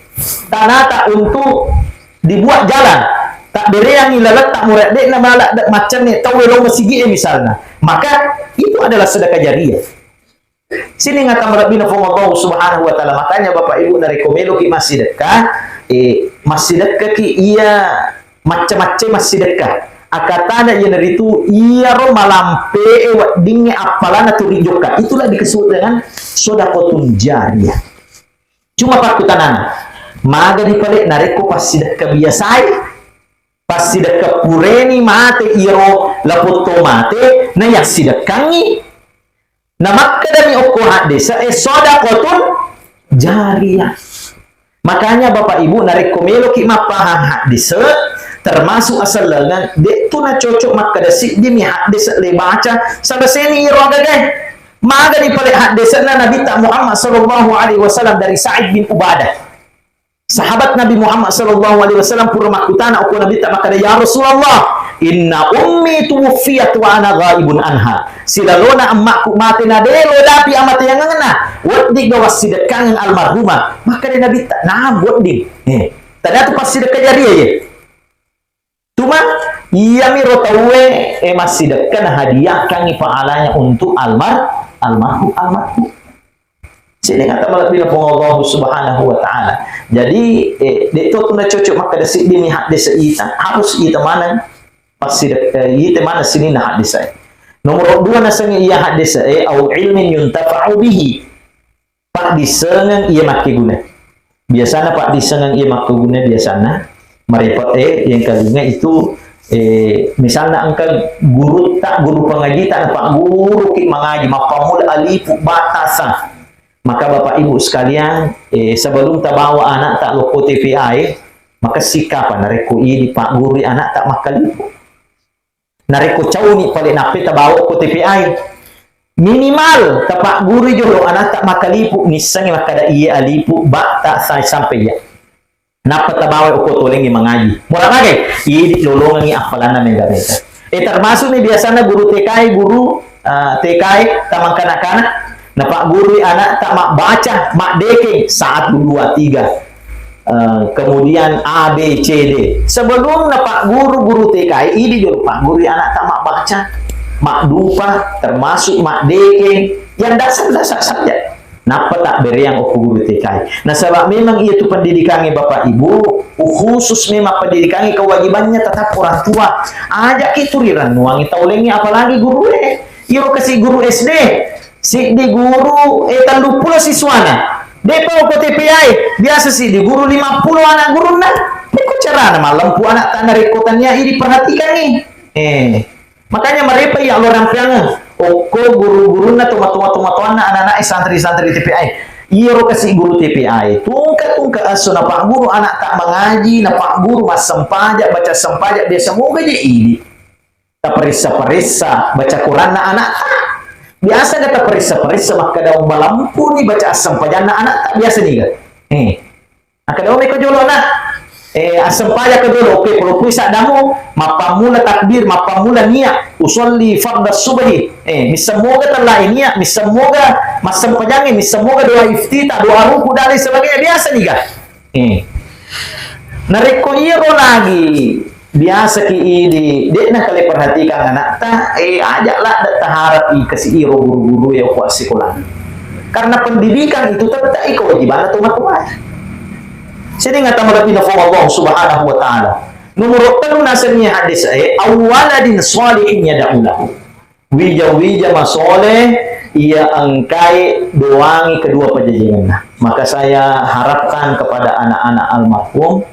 tanata untuk dibuat jalan, tabbereangngi laletta mura de na mala de maccenne tau welo masigi e misalna, maka itu adalah sedekah jariah. Sining ata malebbina Puang Allah Subhanahu wa Ta'ala. Makanya, Bapak Ibu, narekko meloki massidekka, eh, massidekkaki iya macca-macca massidekka. Akatana iyanaritu iyaro malampe e weddingnge appalana tuli jokka. Itulah dikesebut dengan sedekatun jariyah. Cuma pakkutanana, magani pale narekko passidekka biasae? Passidekka pureni mate iyaro lapong to mate, na yassidekkangngi. Na makkedami okko haddese e, eh, sedekatun jariyah. Makanya Bapak Ibu, narekko meloki mappahang haddese, termasuk asellengan, de tu na cocok makkeda siddimi haddese le baca, sabaseni iyaro agagae. Magani pale haddese'na Nabitta Muhammad sallallahu alaihi wasallam dari Sa'id bin Ubadah. Sahabat Nabi Muhammad sallallahu alaihi wasallam pura makkutana okko Nabitta makkeda, "Ya Rasulullah, inna ummi tuwfiyat wa ana ghaibun anha." Silalona ammakku mate na de lo dapi amateangenna. Wedding ga wassidekkangeng almarhumah? Makkeda Nabitta, "Naam, wedding." Eh, tadatu passidekka jariah ye. Cuma, iyamiro tauwe, eh, massidekka nahadiahkangngi pahalanya untuk almar-, almarhum, almarhum. Sining ata malebbina Puang Allah Subhanahu wa Ta'ala. Jadi, eh, de to tu na cocok makkeda siddimi haddese ita, harus ita maneng passidek-, eh, ita maneng sininna haddese. Nomor dua nasengnge iya haddese, eh, au ilmin yuntafa'u bihi. Paddissengeng iya makkeguna. Biasana paddissengeng iya makkeguna biasana. Marepot, eh, yang kalinga itu, eh, misalna engka gurutta, guru pengajita, na pagguruki mangaji, mappammula alifu, ba, ta, sa. Maka Bapak Ibu sekalian, eh, sebelum tabawa anakta lokko T P A, eh, maka sikapa narekko idi paggurui anakta makkalifu. Narekko cauni pale nappai tabawa ko T P A. Minimal tapaggurui jolo anakta makkalifu, nissengngi makkada iya alifu, ba, ta, sa, sampai ya. Nappa tabawa okko tolengngi mangaji. Mura magai, idi lolongengngi appalanna mega-mega. Eh, termasuk ni biasana guru T K, guru, eh, T K, tamang kanak-kanak, napaggurui anakta mabbaca, maddekeng, satu, dua, tiga. Eh, kemudian A, B, C, D. Sebelum napagguru guru T K, idi jolo paggurui anakta mabbaca, maddupa, termasuk maddekeng, yang dasar-dasar saja. Nappa tabbereang okko guru T K. Nasaba memang iya tu pendidikangnge Bapak Ibu, khusus memang pendidikangnge kewajibannya tetap orang tua. Ajaki tu rirennuangi tau laingnge, apalagi gurue. Iro kasi guru S D, siddi guru, eh, telluppulo siswana. Depa okko T P A, biasa siddi guru lima puluh anak gurunna. Pekko carana mallempu anakta narekko tania idi perhatikangngi. Eh, Makanya marepa iya lo rampiangeng. Okko guru-gurunna, tomatoa-tomatoanna, anak-anak santri-santri T P A. Iyaro kasi guru T P A. Tungka-tungka esso napagguru anakta mangaji, napagguru massempajang, baca sempajang, biasa moga je idi. Taparessa-paressa baca Quranna anakta. Biasa ga taparessa-paressa makkada malempuni baca assempajanna anakta, biasa niga. Eh. Akkeda, "Oh, meko jolo, Nak. Eh, assempajakka jolo." Oke, poloppui saddamu, mappammula takbir, mappammula niat, usolli fardas subhi. Eh, missemmoga tellae niat, missemmoga massempajangnge, missemmoga doa iftitah, doa ruku, dan lain sebagainya. Biasa niga. Eh. Narekko iyaro lagi biasa ki idi, de'na kale perhatikan anakta, eh, aja ladde taharap i kasi iro guru-guru ya ko assikola. Karena pendidikan itu tetap i kewajibanna tomatoa. Jadi ngata malebbina Puang Allah Subhanahu wa Ta'ala. Nomor tellu nasengngi hadis e, "Awwaladin shalihin yad'u lahu." Wija-wija masole iya engkae doangi kedua pajajianna. Maka saya harapkan kepada anak-anak almarhum,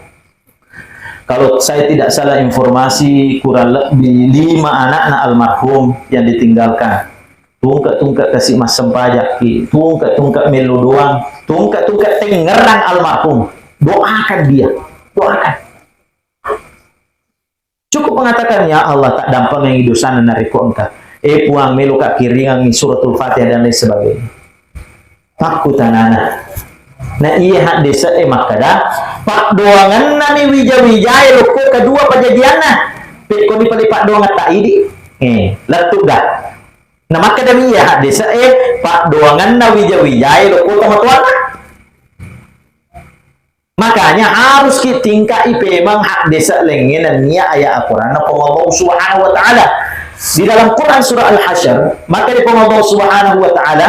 kalau saya tidak salah informasi, kurang lebih lima anakna almarhum yang ditinggalkan. Tungke-tungke kasi massempajakki, tungke-tungke melo doang, tungke-tungke tengngerang almarhum. Doakan dia, doakan. Cukup mengatakan, "Ya Allah, tak dampengengi dosana narekko engka. Eh, Puang, meloka kiringangi suratul Fatihah," dan lain sebagainya. Pakkutanana. Na iya haddese e makkada, paddoangennami wija-wijae lokko kedua pajajianna. Pekkoni pale paddoangetta idi. Eh, lettu ga. Na makkadami iya haddese e, paddoangenna wija-wijae lokko tomatoanna. Makanya harus ki tingkai pemeng haddese lengnge nennia ayat Al-Quran na Puang Allah Subhanahu wa Ta'ala. Di dalam Quran surah Al-Hasyr, maka di Puang Allah Subhanahu wa Ta'ala,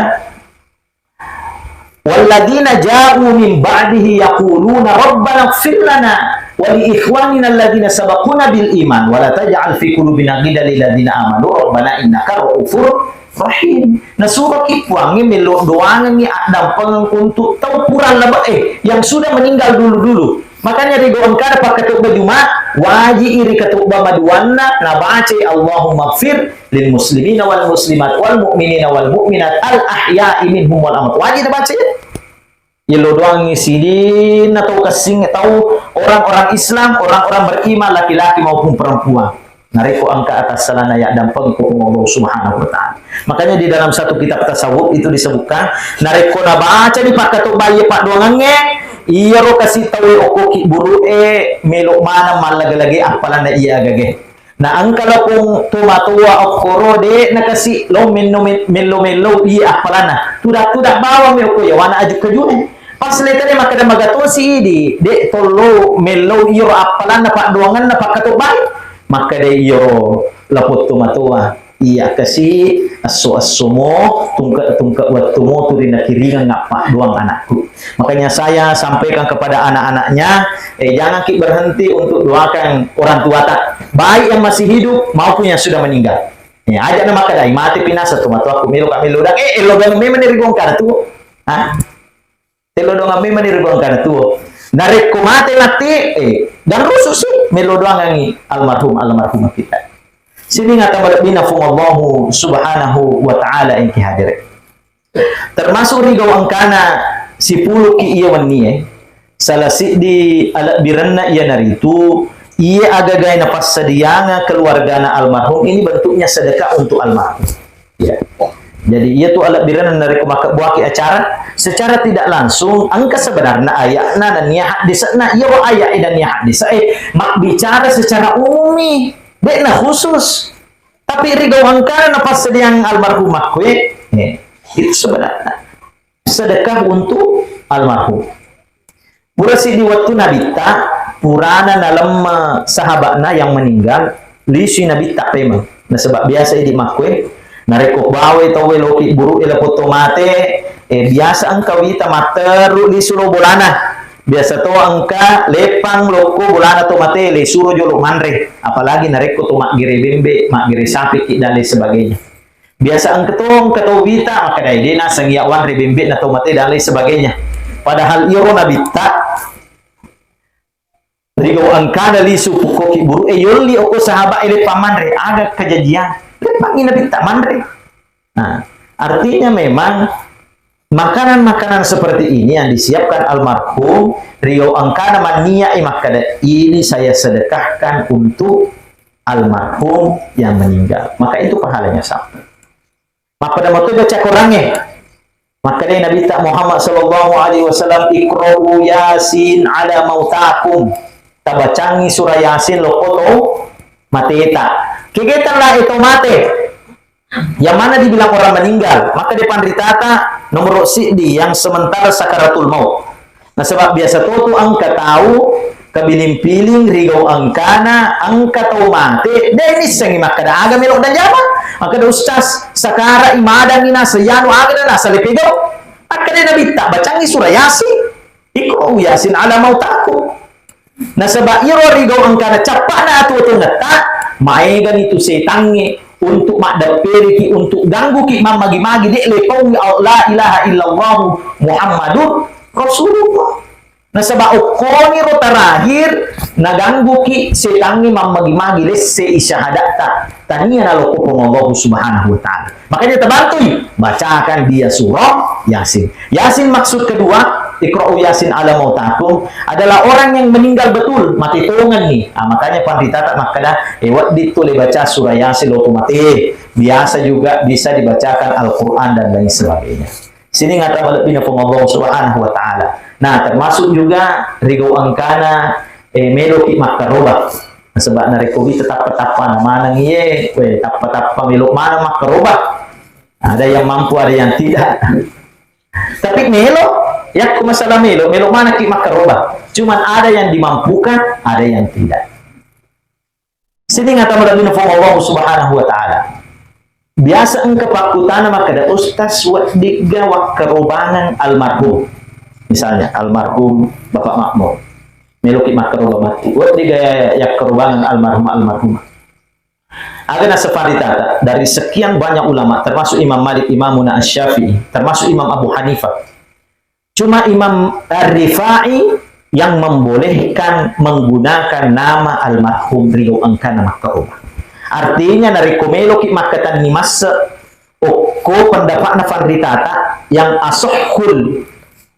"Walladzina ja'u min ba'dihi yaquluna rabbana ighfir lana wa li ikhwanina alladzina sabaquna bil iman wa la taj'al fi qulubina ghillan lil ladzina amanu rabbana innaka ra'ufur rahim." Nasuroki Puangnge melo doangengngi addampengeng untuk tau purang labe e yang sudah meninggal dulu-dulu. Makanya ri doang kada pakkatobba Jumat, waji i ri katobba maduanna nabacai Allahumma ighfir lil muslimina wal muslimat wal mu'minina wal mu'minat al ahya'i minhum wal amwat. Waji nabaca ya. Yello doangngi sidinna tau kessing, tau orang-orang Islam, orang-orang beriman, laki-laki maupun perempuan. Narekko engka atassalana yaddampeng ko Allah Subhanahu wa Ta'ala. Makanya di dalam satu kitab tasawuf itu disebutkan, narekko nabaca di pakkatobba iya paddoangengnge, iyaro kasi tau okko ki buru e melo maneng mallage-lage appalanna iya agage. Na engka lapong tomatoa okkoro de nakasi lao menno-, mello-mello iya appalanna. Tuda-tuda bawang mi okko yawana aju kajune. Pas letane makkeda magatosi idi, de tollo mello iyaro appalanna paddoangenna pakkatobbai. Makkeda iyaro lapong tomatoa, iya kasi esso-essomo, tungke-tungke wettumo tu rinakiringeng appaddoang anakku. Makanya saya sampaikan kepada anak-anaknya, eh, jangan ki berhenti untuk doakan orang tuata, baik yang masih hidup maupun yang sudah meninggal. Ya, aja na makkadai mate pinasa tu matu aku melo ka melo dan, eh, elo dan memang dari gongkar tu. Hah? Tello doang memang ni ribang kana tuo. Narekko mate mati, eh, dan rusuh sih, melo doangangi almarhum, almarhumah kita. Sining ata malebbina Fuang Allahu Subhanahu wa Ta'ala engki hadere. Termasuk rigau engkana sipuluki iya wennie, salah siddi alebbirenna iyanaritu, iya agagai napassadianga keluargana almarhum ini bentuknya sedekah untuk almarhum. Ya. Jadi, iya tu alebbirenna narekko makkebbuaki acara, secara tidak langsung, engka sebenarna ayatna nennia haddise'na, iya wa ayat dan nia haddise'e mabbicara secara umumi, de'na khusus. Tapi rigau engkana napassadiang almarhum makkue, eh, itu sebenarnya sedekah untuk almarhum. Pura siddi wettu Nabitta, purana nalemme sahabatna yang meninggal, lisui Nabitta pemeng. Nasaba biasa idi makkue, narekko bawai tauwe loki buru'e lapotto mate, eh, biasa engka wita matteru lisu lo bolana. Biasa to engka lepang lokko bolana to mate, lisuro jolo manre. Apalagi narekko to maggere bembe, maggere sapiki dan lain sebagainya. Biasa engka to, engka to wita, makkeda de naseng iya wanre bembe'na to mate dan lain sebagainya. Padahal iyaro Nabitta, rigau engkana lisu pukkoki buru'e, yolli okko sahabat e leppang manre, aga kejadian? Leppangi Nabitta manre. Nah, artinya memang makanan-makanan seperti ini yang disiapkan almarhum, rigau engkana mannia'i makkeda, ini saya sedekahkan untuk almarhum yang meninggal. Maka itu pahalanya sama. Mappada mato baca Qurangnge. Makkedai Nabitta Muhammad sallallahu alaihi wasallam, "Iqra'u Yasin ala mautakum." Tabacangi surah Yasin lokko to mateta. Kegeta la eto mate. Yang mana dibilang orang meninggal? Maka di panritata nomor siddi yang sementara sakaratul maut. Nasaba biasa to tu engka tau kabiling-piling rigau engkana, engka tau mate, de nissengi makkeda aga melo dan jama. Makkeda ustaz, sakara imadangi nasa yanu aga dan nasa lepegau. Akkeda Nabitta, bacangi surah Yasin. Iqra'u Yasin ala mautakum. Nasaba iyaro rigau engkana cappa'na atuo-tuongetta, maegani tu setangnge untuk maddepperiki, untuk gangguki mammagi-magi, de lepaui la ilaha illallah Muhammadur Rasulullah. Nasaba okkoniro terakhir nagangguki setangnge mammagi-magi lesse i syahadatta. Tania naloko Puang Allah Subhanahu wa Ta'ala. Makanya tabantui, bacakan dia surah Yasin. Yasin maksud kedua, Iqra'u Yasin ala mautakum, adalah orang yang meninggal betul, mati tongan nih. Ah, makanya panritata makkeda, eh, wedding tu le baca surah Yasin lo tu mati. Biasa juga bisa dibacakan Al-Quran dan lain sebagainya. Sining ata malebbina Puang Allah Subhanahu wa Ta'ala. Nah, termasuk juga rigau engkana, eh, meloki makkaroba. Nasaba narekko wita tappa-tappa na maneng iye, we, tappa-tappa melo maneng makkaroba. Ada yang mampu, ada yang tidak. Tapi melo, yakko masalah melo, melo manengki makkaroba. Cuman ada yang dimampukan, ada yang tidak. Sining ata malebbina Puang Allah Subhanahu wa Ta'ala. Biasa engka pakkutana makkeda, "Ustaz, weddigga wakkarobangan almarhum?" Misalnya, almarhum Bapak Makmur. Meloki makkaroba matti. Weddigga yakkarobangan almarhum, almarhumah? Aga naseng panritata, dari sekian banyak ulama, termasuk Imam Malik, Imamuna Asy-Syafi'i, termasuk Imam Abu Hanifah. Cuma Imam Ar-Rifai yang membolehkan menggunakan nama almarhum rio engkana makkaroba. Artinya, narekko meloki makkatenni masse okko pendapatna panritata, yang asahhul,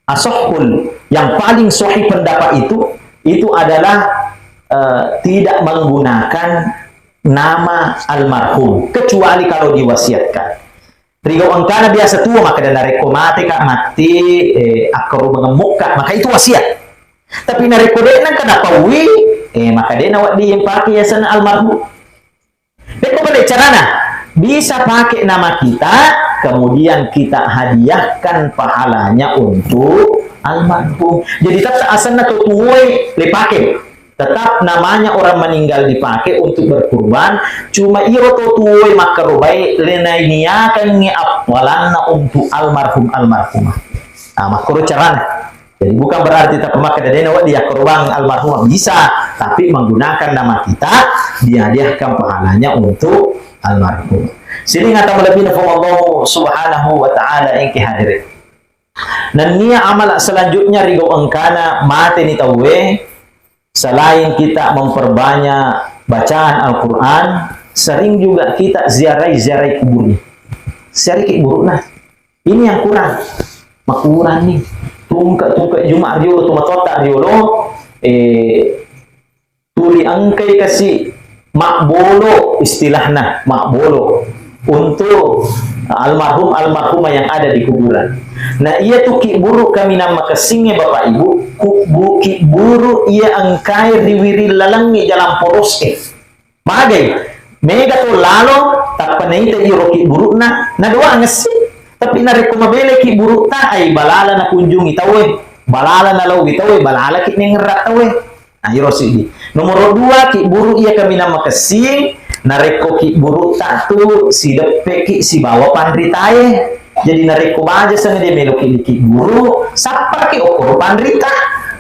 asahhul, yang paling sahih pendapat itu, itu adalah, eh, tidak menggunakan nama almarhum, kecuali kalau diwasiatkan. Rigau engkana biasa tuo makkeda, narekko mate ka matti, eh, akkarobangeng mukka, maka itu wasiat. Tapi narekko de'na engka napaui, eh, maka de'na wedding pake yasenna almarhum. Pekko pale carana, bisa pake nama kita, kemudian kita hadiahkan pahalanya untuk almarhum. Jadi tetap asenna to tuoe le pake. Tetap namanya orang meninggal dipakai untuk berkurban, cuma iro to tuoe makkarobae le nainiakangngi appalanna untuk almarhum almarhumah. Nah, makkoro carana. Jadi bukan berarti tappa makkeda de'na wedding yakkarobang almarhumah, bisa, tapi menggunakan nama kita, dihadiahkan pahalanya untuk almarhum. Sining ata malebbina Puang Allah Subhanahu wa Ta'ala engke hadirin. Nennia amala selanjutnya rigau engkana mate ni tauwe, selain kita memperbanyak bacaan Al-Quran, sering juga kita ziarahi, ziarahi kuburnya. Ziarahi kuburnya. Ini yang kurang. Makurang nih. Tungke-tungke Jumat riolo, tu matotta riolo, eh, tuli engkai kasi mabbolo, istilahna mabbolo untuk almarhum almarhumah yang ada di kuburan. Nah, iya tu kiburu kaminang makessingnge, Bapak Ibu, kubu kiburu iya engkai riwiring lalengnge jalan poros'e. Magai, mega to lalo, tappa naita iro kiburu'na, nadoa ngessi. Tapi narekko mabeleki buru'ta, ai balala nakunjungi tauwe, balala nalauwi tauwe, balala ki nengngerra tauwe. Nah, iro siddi. Nomoro dua, kiburu iya kaminang makessing, narekko kiburu'ta tu sideppeki sibawa panritae. Jadi narekko baja seng de meloki dikiburu, sappaki okkoro panrita.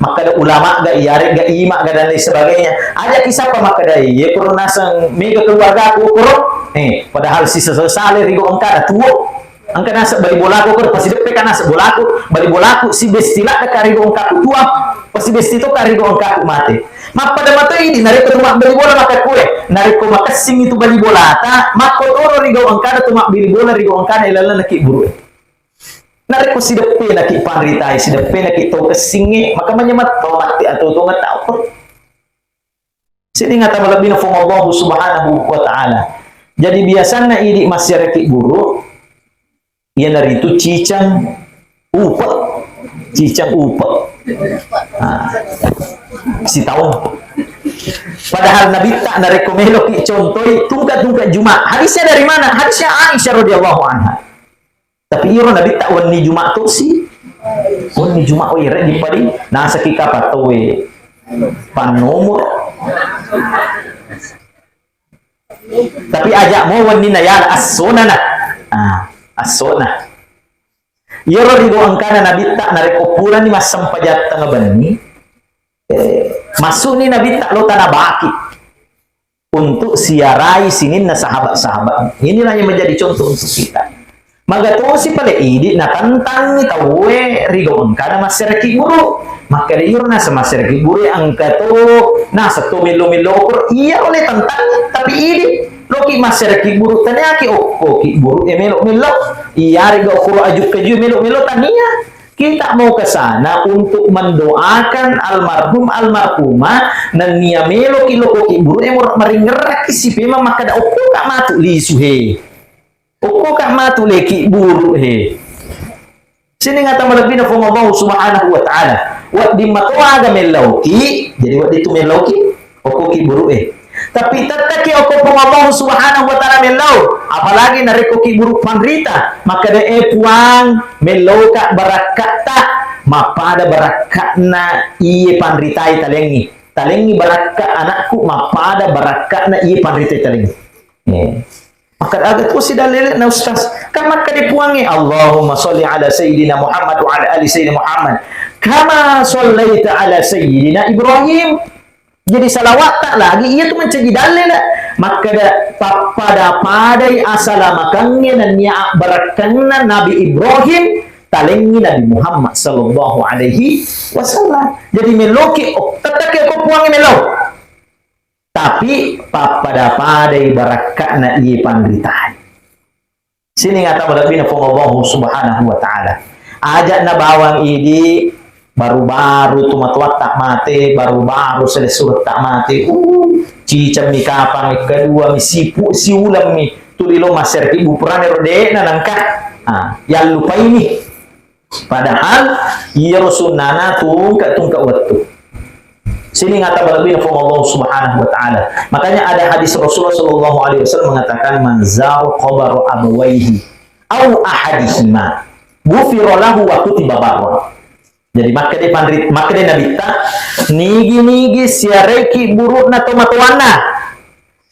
Makkeda ulama ga, iyarega ima ga, dan lain sebagainya. Aja kisappa makkeda, "Iye, koro naseng mega keluarga aku okkoro." Eh, padahal sisa sale rigo engkana tuo. Engka naseng bali bolaku okkoro, pasideppe ka naseng bolaku, bali bolaku sibesti ladde ka rigo engkaku tua, pasibesti to ka rigo engkaku mate. Mappada mato idi narekko tu mabbali bola makkakkue, narekko makessing itu bali bolata, makkotoro rigo engkana tu mabbali bola rigo engkana ilalenna kiburu. Narekko sideppena ki panritai, sideppena ki tau kessingnge, maka manyameng to matti atau tongeng tau. Sining ata malebbina Puang Allah Subhanahu wa Ta'ala. Jadi biasanna idi massiaraki buru, iyanaritu cicang upe. Cicang upe. Nah, sitaung. Padahal Nabitta narekko meloki contoi tungka-tungka Juma. Hadisnya dari mana? Hadisnya Aisyah radhiyallahu anha. Tapi iro Nabitta wenni Juma tosi. Wenni Juma, oh, ire dipadi. Nasaki kapang tauwe pannomor. Tapi aja mo wenni nayala assona na. Ah, assona. Iyaro rigo engkana Nabitta narekko purani massempajang tengnga benni, eh, massuni Nabitta lo tana baki untuk siarai sininna sahabat-sahabat. Inilah yang menjadi contoh untuk kita. Maga tosi pale idi natentangngi tauwe rigo engkana massiaraki buru. Makkeda iro naseng massiaraki buru engka to naseng to mello-mello okoro. Iya ole tentangngi, tapi idi loki massiaraki buru, taniaki okko ki buru e melo-melo. Iyarega okoro ajukka ju melo-melo, tania. Kita mau ke sana untuk mendoakan almarhum almarhumah, nennia meloki lokoki buru e moro maringngerraki sipemang makkeda, "Okko ka matu lisu he. Okko ka matu leki buru he." Sining ata malebbina Puang Allah Subhanahu wa Ta'ala. Wedding matoa aga mellauki, jadi wedding tu mellauki. Okko ki buru e. Tapi tetteki okko Puang Allah Subhanahu wa Ta'ala mellau. Apalagi narekko ki buru panrita, makkeda, "Eh Puang, melloka barakkatta, mappada barakkatna iye panritai talengngi. Talengngi barakka anakku, mappada barakkatna iye panritai talengngi." Eh. Makkeda aga tosi dalle'na Ustaz? Kan makkeda Puangnge, "Allahumma sholli ala sayyidina Muhammad wa ala ali sayyidina Muhammad. Kama shallaita ala sayyidina Ibrahim." Jadi salawatta lagi, iya tu mancaji dalle'na. Makkeda, "Pappada-padai asalamakengnge nennia abbarakkanna Nabi Ibrahim, talengngi Nabi Muhammad sallallahu alaihi wasallam." Jadi melloki, oh, tetteki ko Puangnge mello. Tapi pappada-padai barakka'na iye panritae. Sining ata malebbina Puang Allah Subhanahu wa Ta'ala. Aja' na bawang idi baru-baru tu matoatta mate, baru-baru selessuretta mate. Uh, cicammi kapang, kedua mi sipu, siulang mi tuli lo massiaraki buru, purana ro de'na nangka. Ah, yallupaini. Padahal iyaro sunnana tungka-tungka wettu. Sining ata malebbina Puang Allah Subhanahu wa Ta'ala. Makanya ada hadis Rasulullah sallallahu alaihi wasallam mengatakan, "Man zara qabra abawaihi au ahadihima, ghufira lahu wa kutiba barra." Jadi, makkeda panri-, makkeda Nabitta, "Nigi-nigi siaraiki buru'na tomatoanna,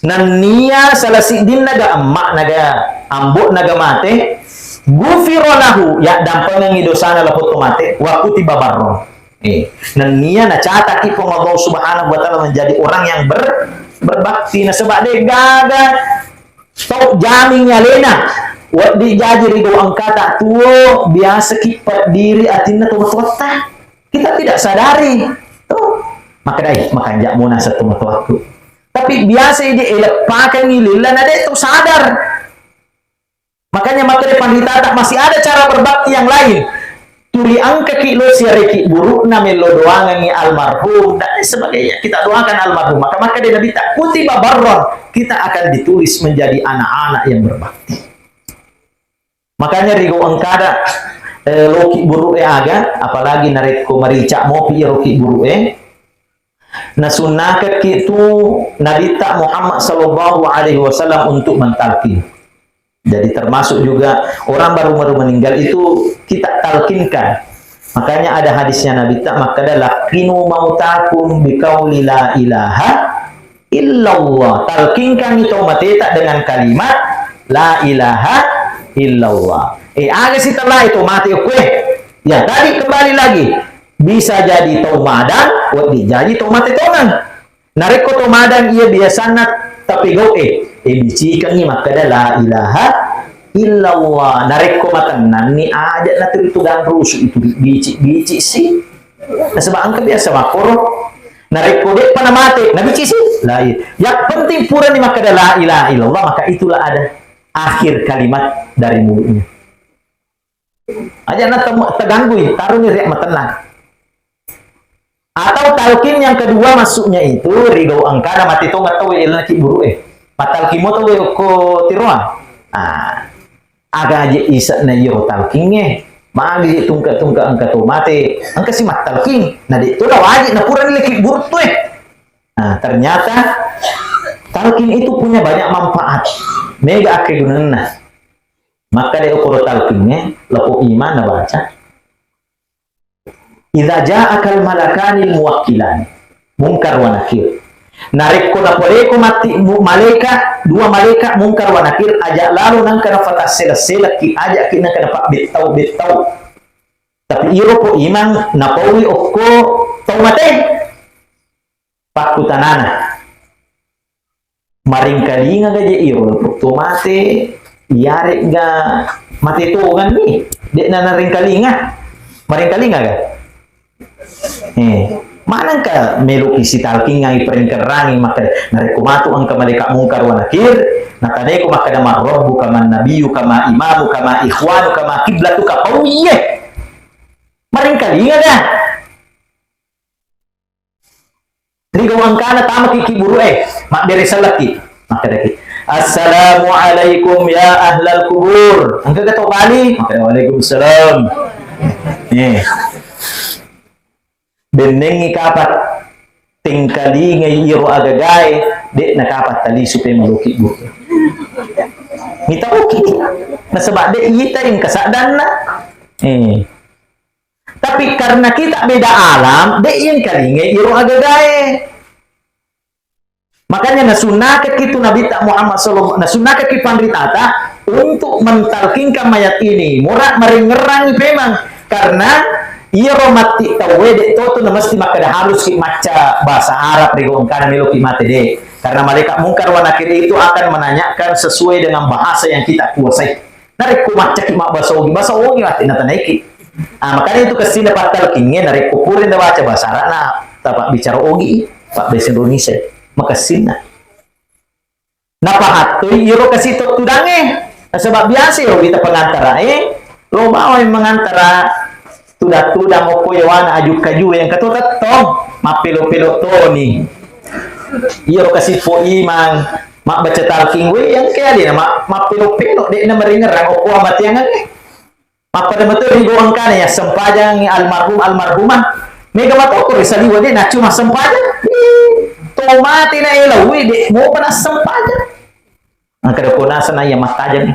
nennia salah siddinnaga emma'naga ambo'naga mate, ghufira lahu, yaddampengengngi dosana lapong to mate, wa kutiba barra." Eh, nennia nacataki Puang Allah Subhanahu wa Ta'ala menjadi orang yang ber-, berbakti. Nasaba de'gaga tau jaming alena, Wedding jaji ri gau engkata tuo, biasaki peddiri atinna tomatoatta. Kita tidak sadari. Tuh, makkedai, "Makanja' mo naseng tomatoakku." Tapi biasa idi eleppakengi lilla na de' tu sadar. Makanya makkeda panritata, masih ada cara berbakti yang lain. Tuli engkaki lo siareki burukna mello doangengi almarhum dan lain sebagainya. Kita doakan almarhum. Maka makkeda Nabitta, "Kutiba barron." Kita akan ditulis menjadi anak-anak yang berbakti. Makanya ri gau engkada, eh, loki buruk e aga, apalagi narekko marica mopi iro ki buruk e, nasunnakekki tu Nabitta Muhammad sallallahu alaihi wasallam untuk mentalkin. Jadi termasuk juga orang baru-baru meninggal itu kita talkinkan. Makanya ada hadisnya Nabitta makkeda, "Laqqinu mautakum biqauli la ilaha illallah." Talkinkangi to mateta dengan kalimat la ilaha illallah. Eh, aga sitellai to mate okkoe? Ya, tadi kembali lagi. Bisa jadi tau madang, wedding jaji tau mate tongeng. Narekko tau madang iya biasanna tapegau e, eh, bicikangi makkeda la ilaha illallah. Narekko matennanni aja' na tuli tugang rusu itu bici-bici si. Nasaba engka biasa makkoro. Narekko de'pa namate, nabici si. La i-, yang penting purani makkeda la ilaha illallah, maka itulah ada akhir kalimat dari mulutnya. Aja' na tem-, teganggui, taruni ri' matennang. Atau talqin yang kedua maksudnya itu ri gau engkana mate tongeng tau e, elana ki buru e. Matalqin mo tau e okko tiroa. Ah, aga je' ise'na iyaro talqingnge. Magi je' tungke-tungke engka to mate, engka si mattalqin. Na de' to na wajib na purani leki buru tu e. Nah, ternyata talqin itu punya banyak manfaat. Mega akkegunanna. Makkeda okoro talqingnge, lako iman nabaca. Idza ja'akal malakanil muwakkilan, Munkar wa Nakir. Narekko napoleko matti mu-, malaika, dua malaika Munkar wa Nakir, aja' lalo nangka napatassela-selaki, aja'ki nangka napabbettau-bettau. Tapi iro ko imang napaui okko tau mate. Pakkutanana. Maringkalinga ga je' iro to mate, iyare'ga mate tongenni, de'na naringkalinga. Maringkalinga ga? Eh, manengka meloki sitalkingngai paringkerrangi makkeda, narekko matu engka malaika Munkar wa Nakir, nataneko makkeda, "Man rabbuka, man nabiyuka, ma imamuka, ma ikhwanuka, ma kiblatuka?" Pauiye. Maringkalinga ga? Ri gau engkana tamaki ki buru e, mabbere sellaki. Makkedaki, "Assalamualaikum ya ahlal kubur." Engka ga to bali? Makkeda, "Waalaikumsalam." Eh. Bennengngi kapang tengkalingai iro agagae, de'na kapang talisu pe maloki buru. Mita oki. Nasaba de' ita engka saddanna. Eh. Tapi karena kita beda alam, de' yengkalingai iro agagae. Makanya nasunnakaki tu Nabitta Muhammad sallallahu, nasunnakaki panritata untuk mentalkinkan mayat ini. Mura marengngerangi pemang. Karena iyaro matti tauwe de' to tu na mesti makkeda harus ki macca bahasa Arab ri gau engkana meloki mate de'. Karena malaikat Munkar wa Nakir itu akan menanyakan sesuai dengan bahasa yang kita kuasai. Narekko maccaki mabbasa Ogi, basa Ogi matti natanaiki. Ah, makanya itu kessina pattalkingnge, narekko pura nabaca basa Arabna, tapabbicara Ogi, pabbasa Indonesia, makessinna. Napahattoi iro kasi to tudangnge. Nasaba biasa iro wita pengantara e, lo bawai mengantara tudang-tudang okko yawana aju-kaju yang ketua tettong, mappelo-pelo toni. Iyaro kasi po imang, mabbaca talqin we, yang ke alena ma-, mappelo-pelo, de'na maringerang okko amateangan e. Mappada metu ri gau engkana ya sempajangi almarhum almarhumah. Mega matoko ri saliwa de' nacuma sempajang. Ih, to mate na elo we de' mopa na sempajang. Engka doko naseng iya mattajeng.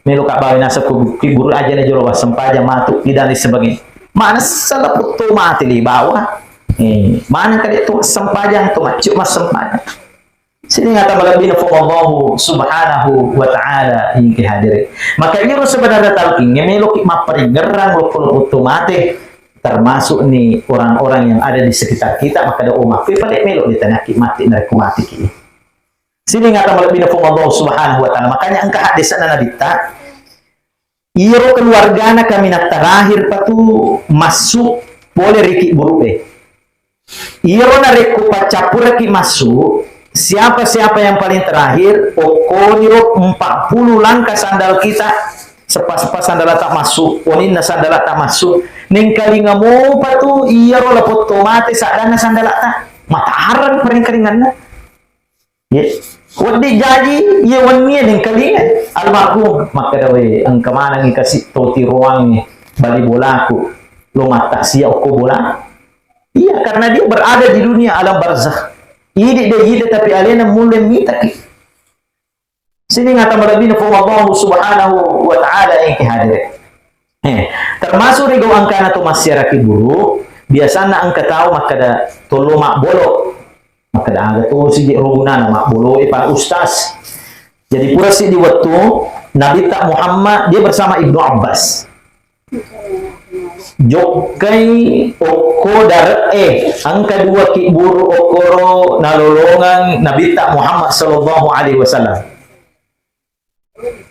Melo ka bawa naseng ku bukki buru aja na jolo wassempajang matu, dan lain sebagainya. Mana salah foto mati li bawa. Eh, mana ka dia tu sempajang tu, macam sempajang. Sini ngata malebbi na Puang Allahu Subhanahu wa Ta'ala ingke hadire. Maka iro sebenarnya talqingnge melo ki mapparingerang lo foto mate, termasuk ni orang-orang yang ada di sekitar kita, maka da o makku pale melo ditanaki mati narekko mati ki. Sini ngata malebbi na Puang Allah Subhanahu wa Ta'ala. Makanya engka hadisna Nabitta, Iyaro keluargana kaminang terakhir patu massu pole ri kibburu'e. Iyaro narekko paccappuraki massu, siapa-siapa yang paling terakhir, okkoniro empat puluh langkah sandal kita, seppa-seppa sandalata massu, oninna sandalata massu. Nengkalinga mopa tu iyaro lapotto mate saddanna sandalata. Matareng paringkaringanna. Ye. Wedding jaji, iya wennie nengkalinga. Almarhum, makkeda, "We, engka manengngi kasi to tiroangnge bali bolaku. Lo mattasia okko bola." Iya, karena dia berada di dunia alam barzakh. Idi de ide tapi alena mulle mitaki. Sining ata malebbina Puang Allah Subhanahu wa Ta'ala engke hadire. Eh, termasuk ri gau engkana to massiara kiburu, biasana engka tau makkeda tollo mabbolo. Makkeda aga to siji ro gunana mabbolo e para ustaz. Jadi pura sidi wettu Nabitta Muhammad dia bersama Ibnu Abbas. Jokkai okko dare'e, engka dua kibburu okkoro nalolongang Nabitta Muhammad sallallahu alaihi wasallam.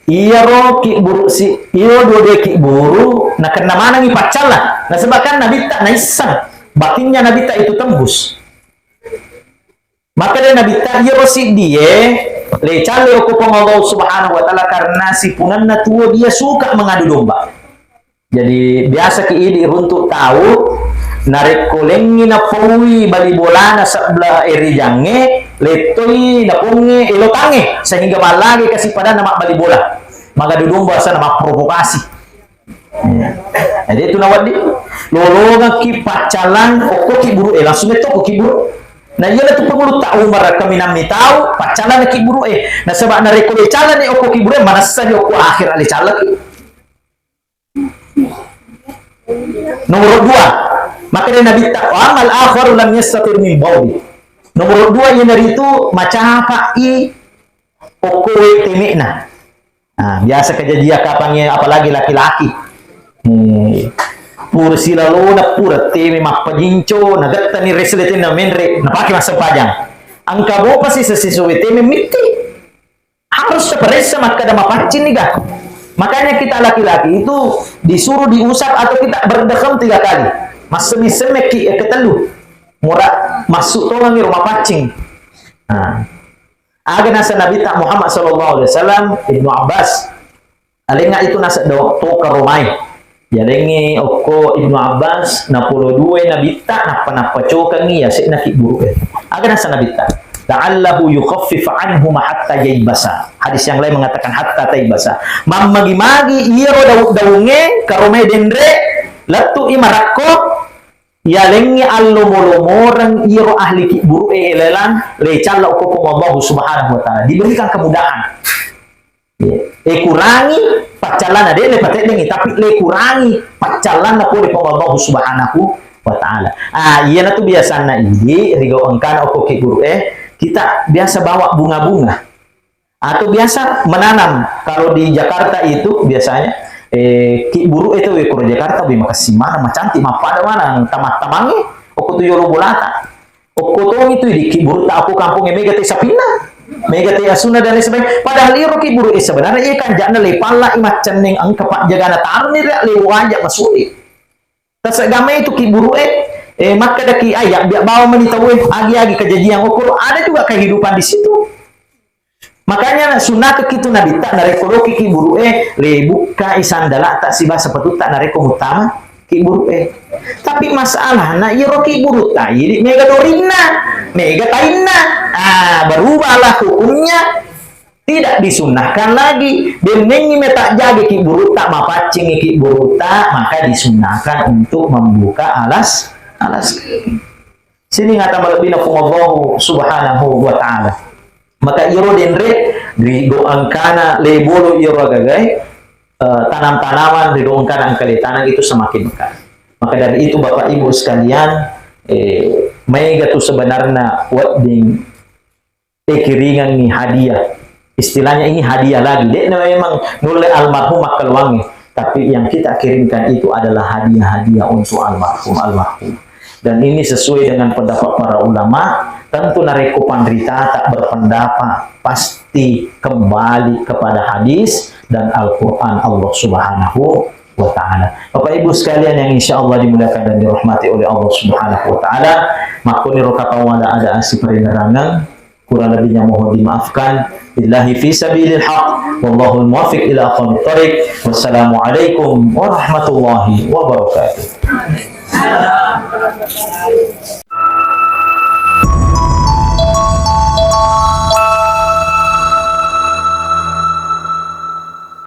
Iyaro kibburu si, iyaro dua-dua kibburu nakenna manengngi paccalla. Nasaba kan Nabitta naisseng, batinnya Nabitta itu tembus. Makkeda Nabitta, iyaro siddie, le calle okko Puang Allah Subhanahu wa Ta'ala karena sipunanna tuo dia suka mengadu domba. Jadi biasa ki idi runtuk tau, narekko lengngi napaui bali bolana sebelah erijangnge, lettoi napongnge elokangnge sehingga mallage kasi padanna mabbali bola. Mengadu domba sana mapprovokasi. Iya. Jadi itu nawaddi lolongekki paccallang okko kibburu e langsung metto okko kibburu. Nah, iya tu pengulu tak umar kaminang mitau paccallang kibburu e. Nasaba narekko le callang ni okko kibburu e manessa ni okko akhirat le callang. Nomor dua, makkeda Nabitta, "Wa ammal akharu lam yastatir min bauli." Nomor dua, iyanaritu macapa'i okko we teme'na. Nah, biasa kejadian kapangnge, apalagi laki-laki. Hmm. Pura silalona, pura teme mappajinco, nagettani resletenna menre, napake massempajang. Engka bopa sisa-sisa we teme mitti. Harus taparessa makkeda mapaccing niga. Makanya kita laki-laki itu disuruh diusap atau kita berdehem tiga kali. Massemme-semmekki yang ketellu. Mura masuk tongangi rumah paccing. Nah. Aga nasa Nabitta Muhammad sallallahu alaihi wasallam, Ibnu Abbas. Alengnga itu nasa do to karomai. Yalengngi okko Ibnu Abbas, napolo dua Nabitta, nappa nappacokangi yase'na kibburu e. Aga nasa Nabitta? "La'allahu yukhaffifu anhuma hatta yaibasa." Hadis yang lain mengatakan hatta taibasa. Mammagi-magi iyaro dau-, daungnge, karomai denre, lettu i marakko, yalengngi allomo-lomoreng iyaro ahli kibburu e elelang, le calla okko Puang Allah Subhanahu wa Ta'ala. Diberikan kemudahan. Iya. Eh, kurangi paccallanna, de' le pateddengi, tapi le kurangi paccallanna pole Puang Allah Subhanahu wa Ta'ala. Ah, iyanatu biasanna idi, rigau engkana okko kibburu e, kita biasa bawa bunga-bunga. Atau biasa menanam. Kalau di Jakarta itu biasanya, eh, kibburu e tu, eh, kuro Jakarta, bi makessing maneng, macantik, mappada maneng, tamang-tamangi, okko tu yolo bolata. Okko tongi tu idi kibburu ta okko kampongnge mega te sapinna, mega te asunna dan lain sebagainya. Padahal iro kibburu e sebenarnya iya kan jakna le palla i maccenneng engka pajjagana taroni ria le wajak masuli. Tasegamai tu kibburu e, eh, makkadaki, "Ayya, biak bawang mani tau e, agi-agi kejadian okoro." Ada juga kehidupan di situ. Makanya sunnakki tu Nabitta, narekko loki kibburu e, le bukkai sandalata siba sepatutta narekko muttama kibburu e. Tapi masalahna iyaro kibburu ta idi mega dorinna, mega tainna. Ah, berubahlah hukumnya. Tidak disunnahkan lagi. Bennengngi meta jage kibburu ta, mapaccingi kibburu ta, maka disunnahkan untuk membuka alas, alas kaki. Sining ata malebbina Puang Allahu Subhanahu wa Ta'ala. Maka iyaro denre, ri do engkana lebolo iyaro agagae, eh, tanam-tanaman ri do engkana engka le tanam itu semakin mekar. Maka dari itu Bapak Ibu sekalian, eh, maega tu sebenarna wedding ikiringengngi hadiah. Istilahnya ini hadiah lagi. De'na memang nulle almarhum makkaluangnge. Tapi yang kita kirimkan itu adalah hadiah-hadiah untuk almarhum, almarhum. Dan ini sesuai dengan pendapat para ulama, Tentu narekko panritata berpendapat, pasti kembali kepada hadis dan Al-Quran Allah Subhanahu wa Ta'ala. Bapak Ibu sekalian yang insya Allah dimuliakan dan dirahmati oleh Allah Subhanahu wa Ta'ala, makkuniro kapang wada ada asi parinerangeng, kurang lebihnya mohon dimaafkan. Billahi fi sabilil haq, wallahul muwaffiq ila aqwamit thariq. Wassalamualaikum warahmatullahi wabarakatuh.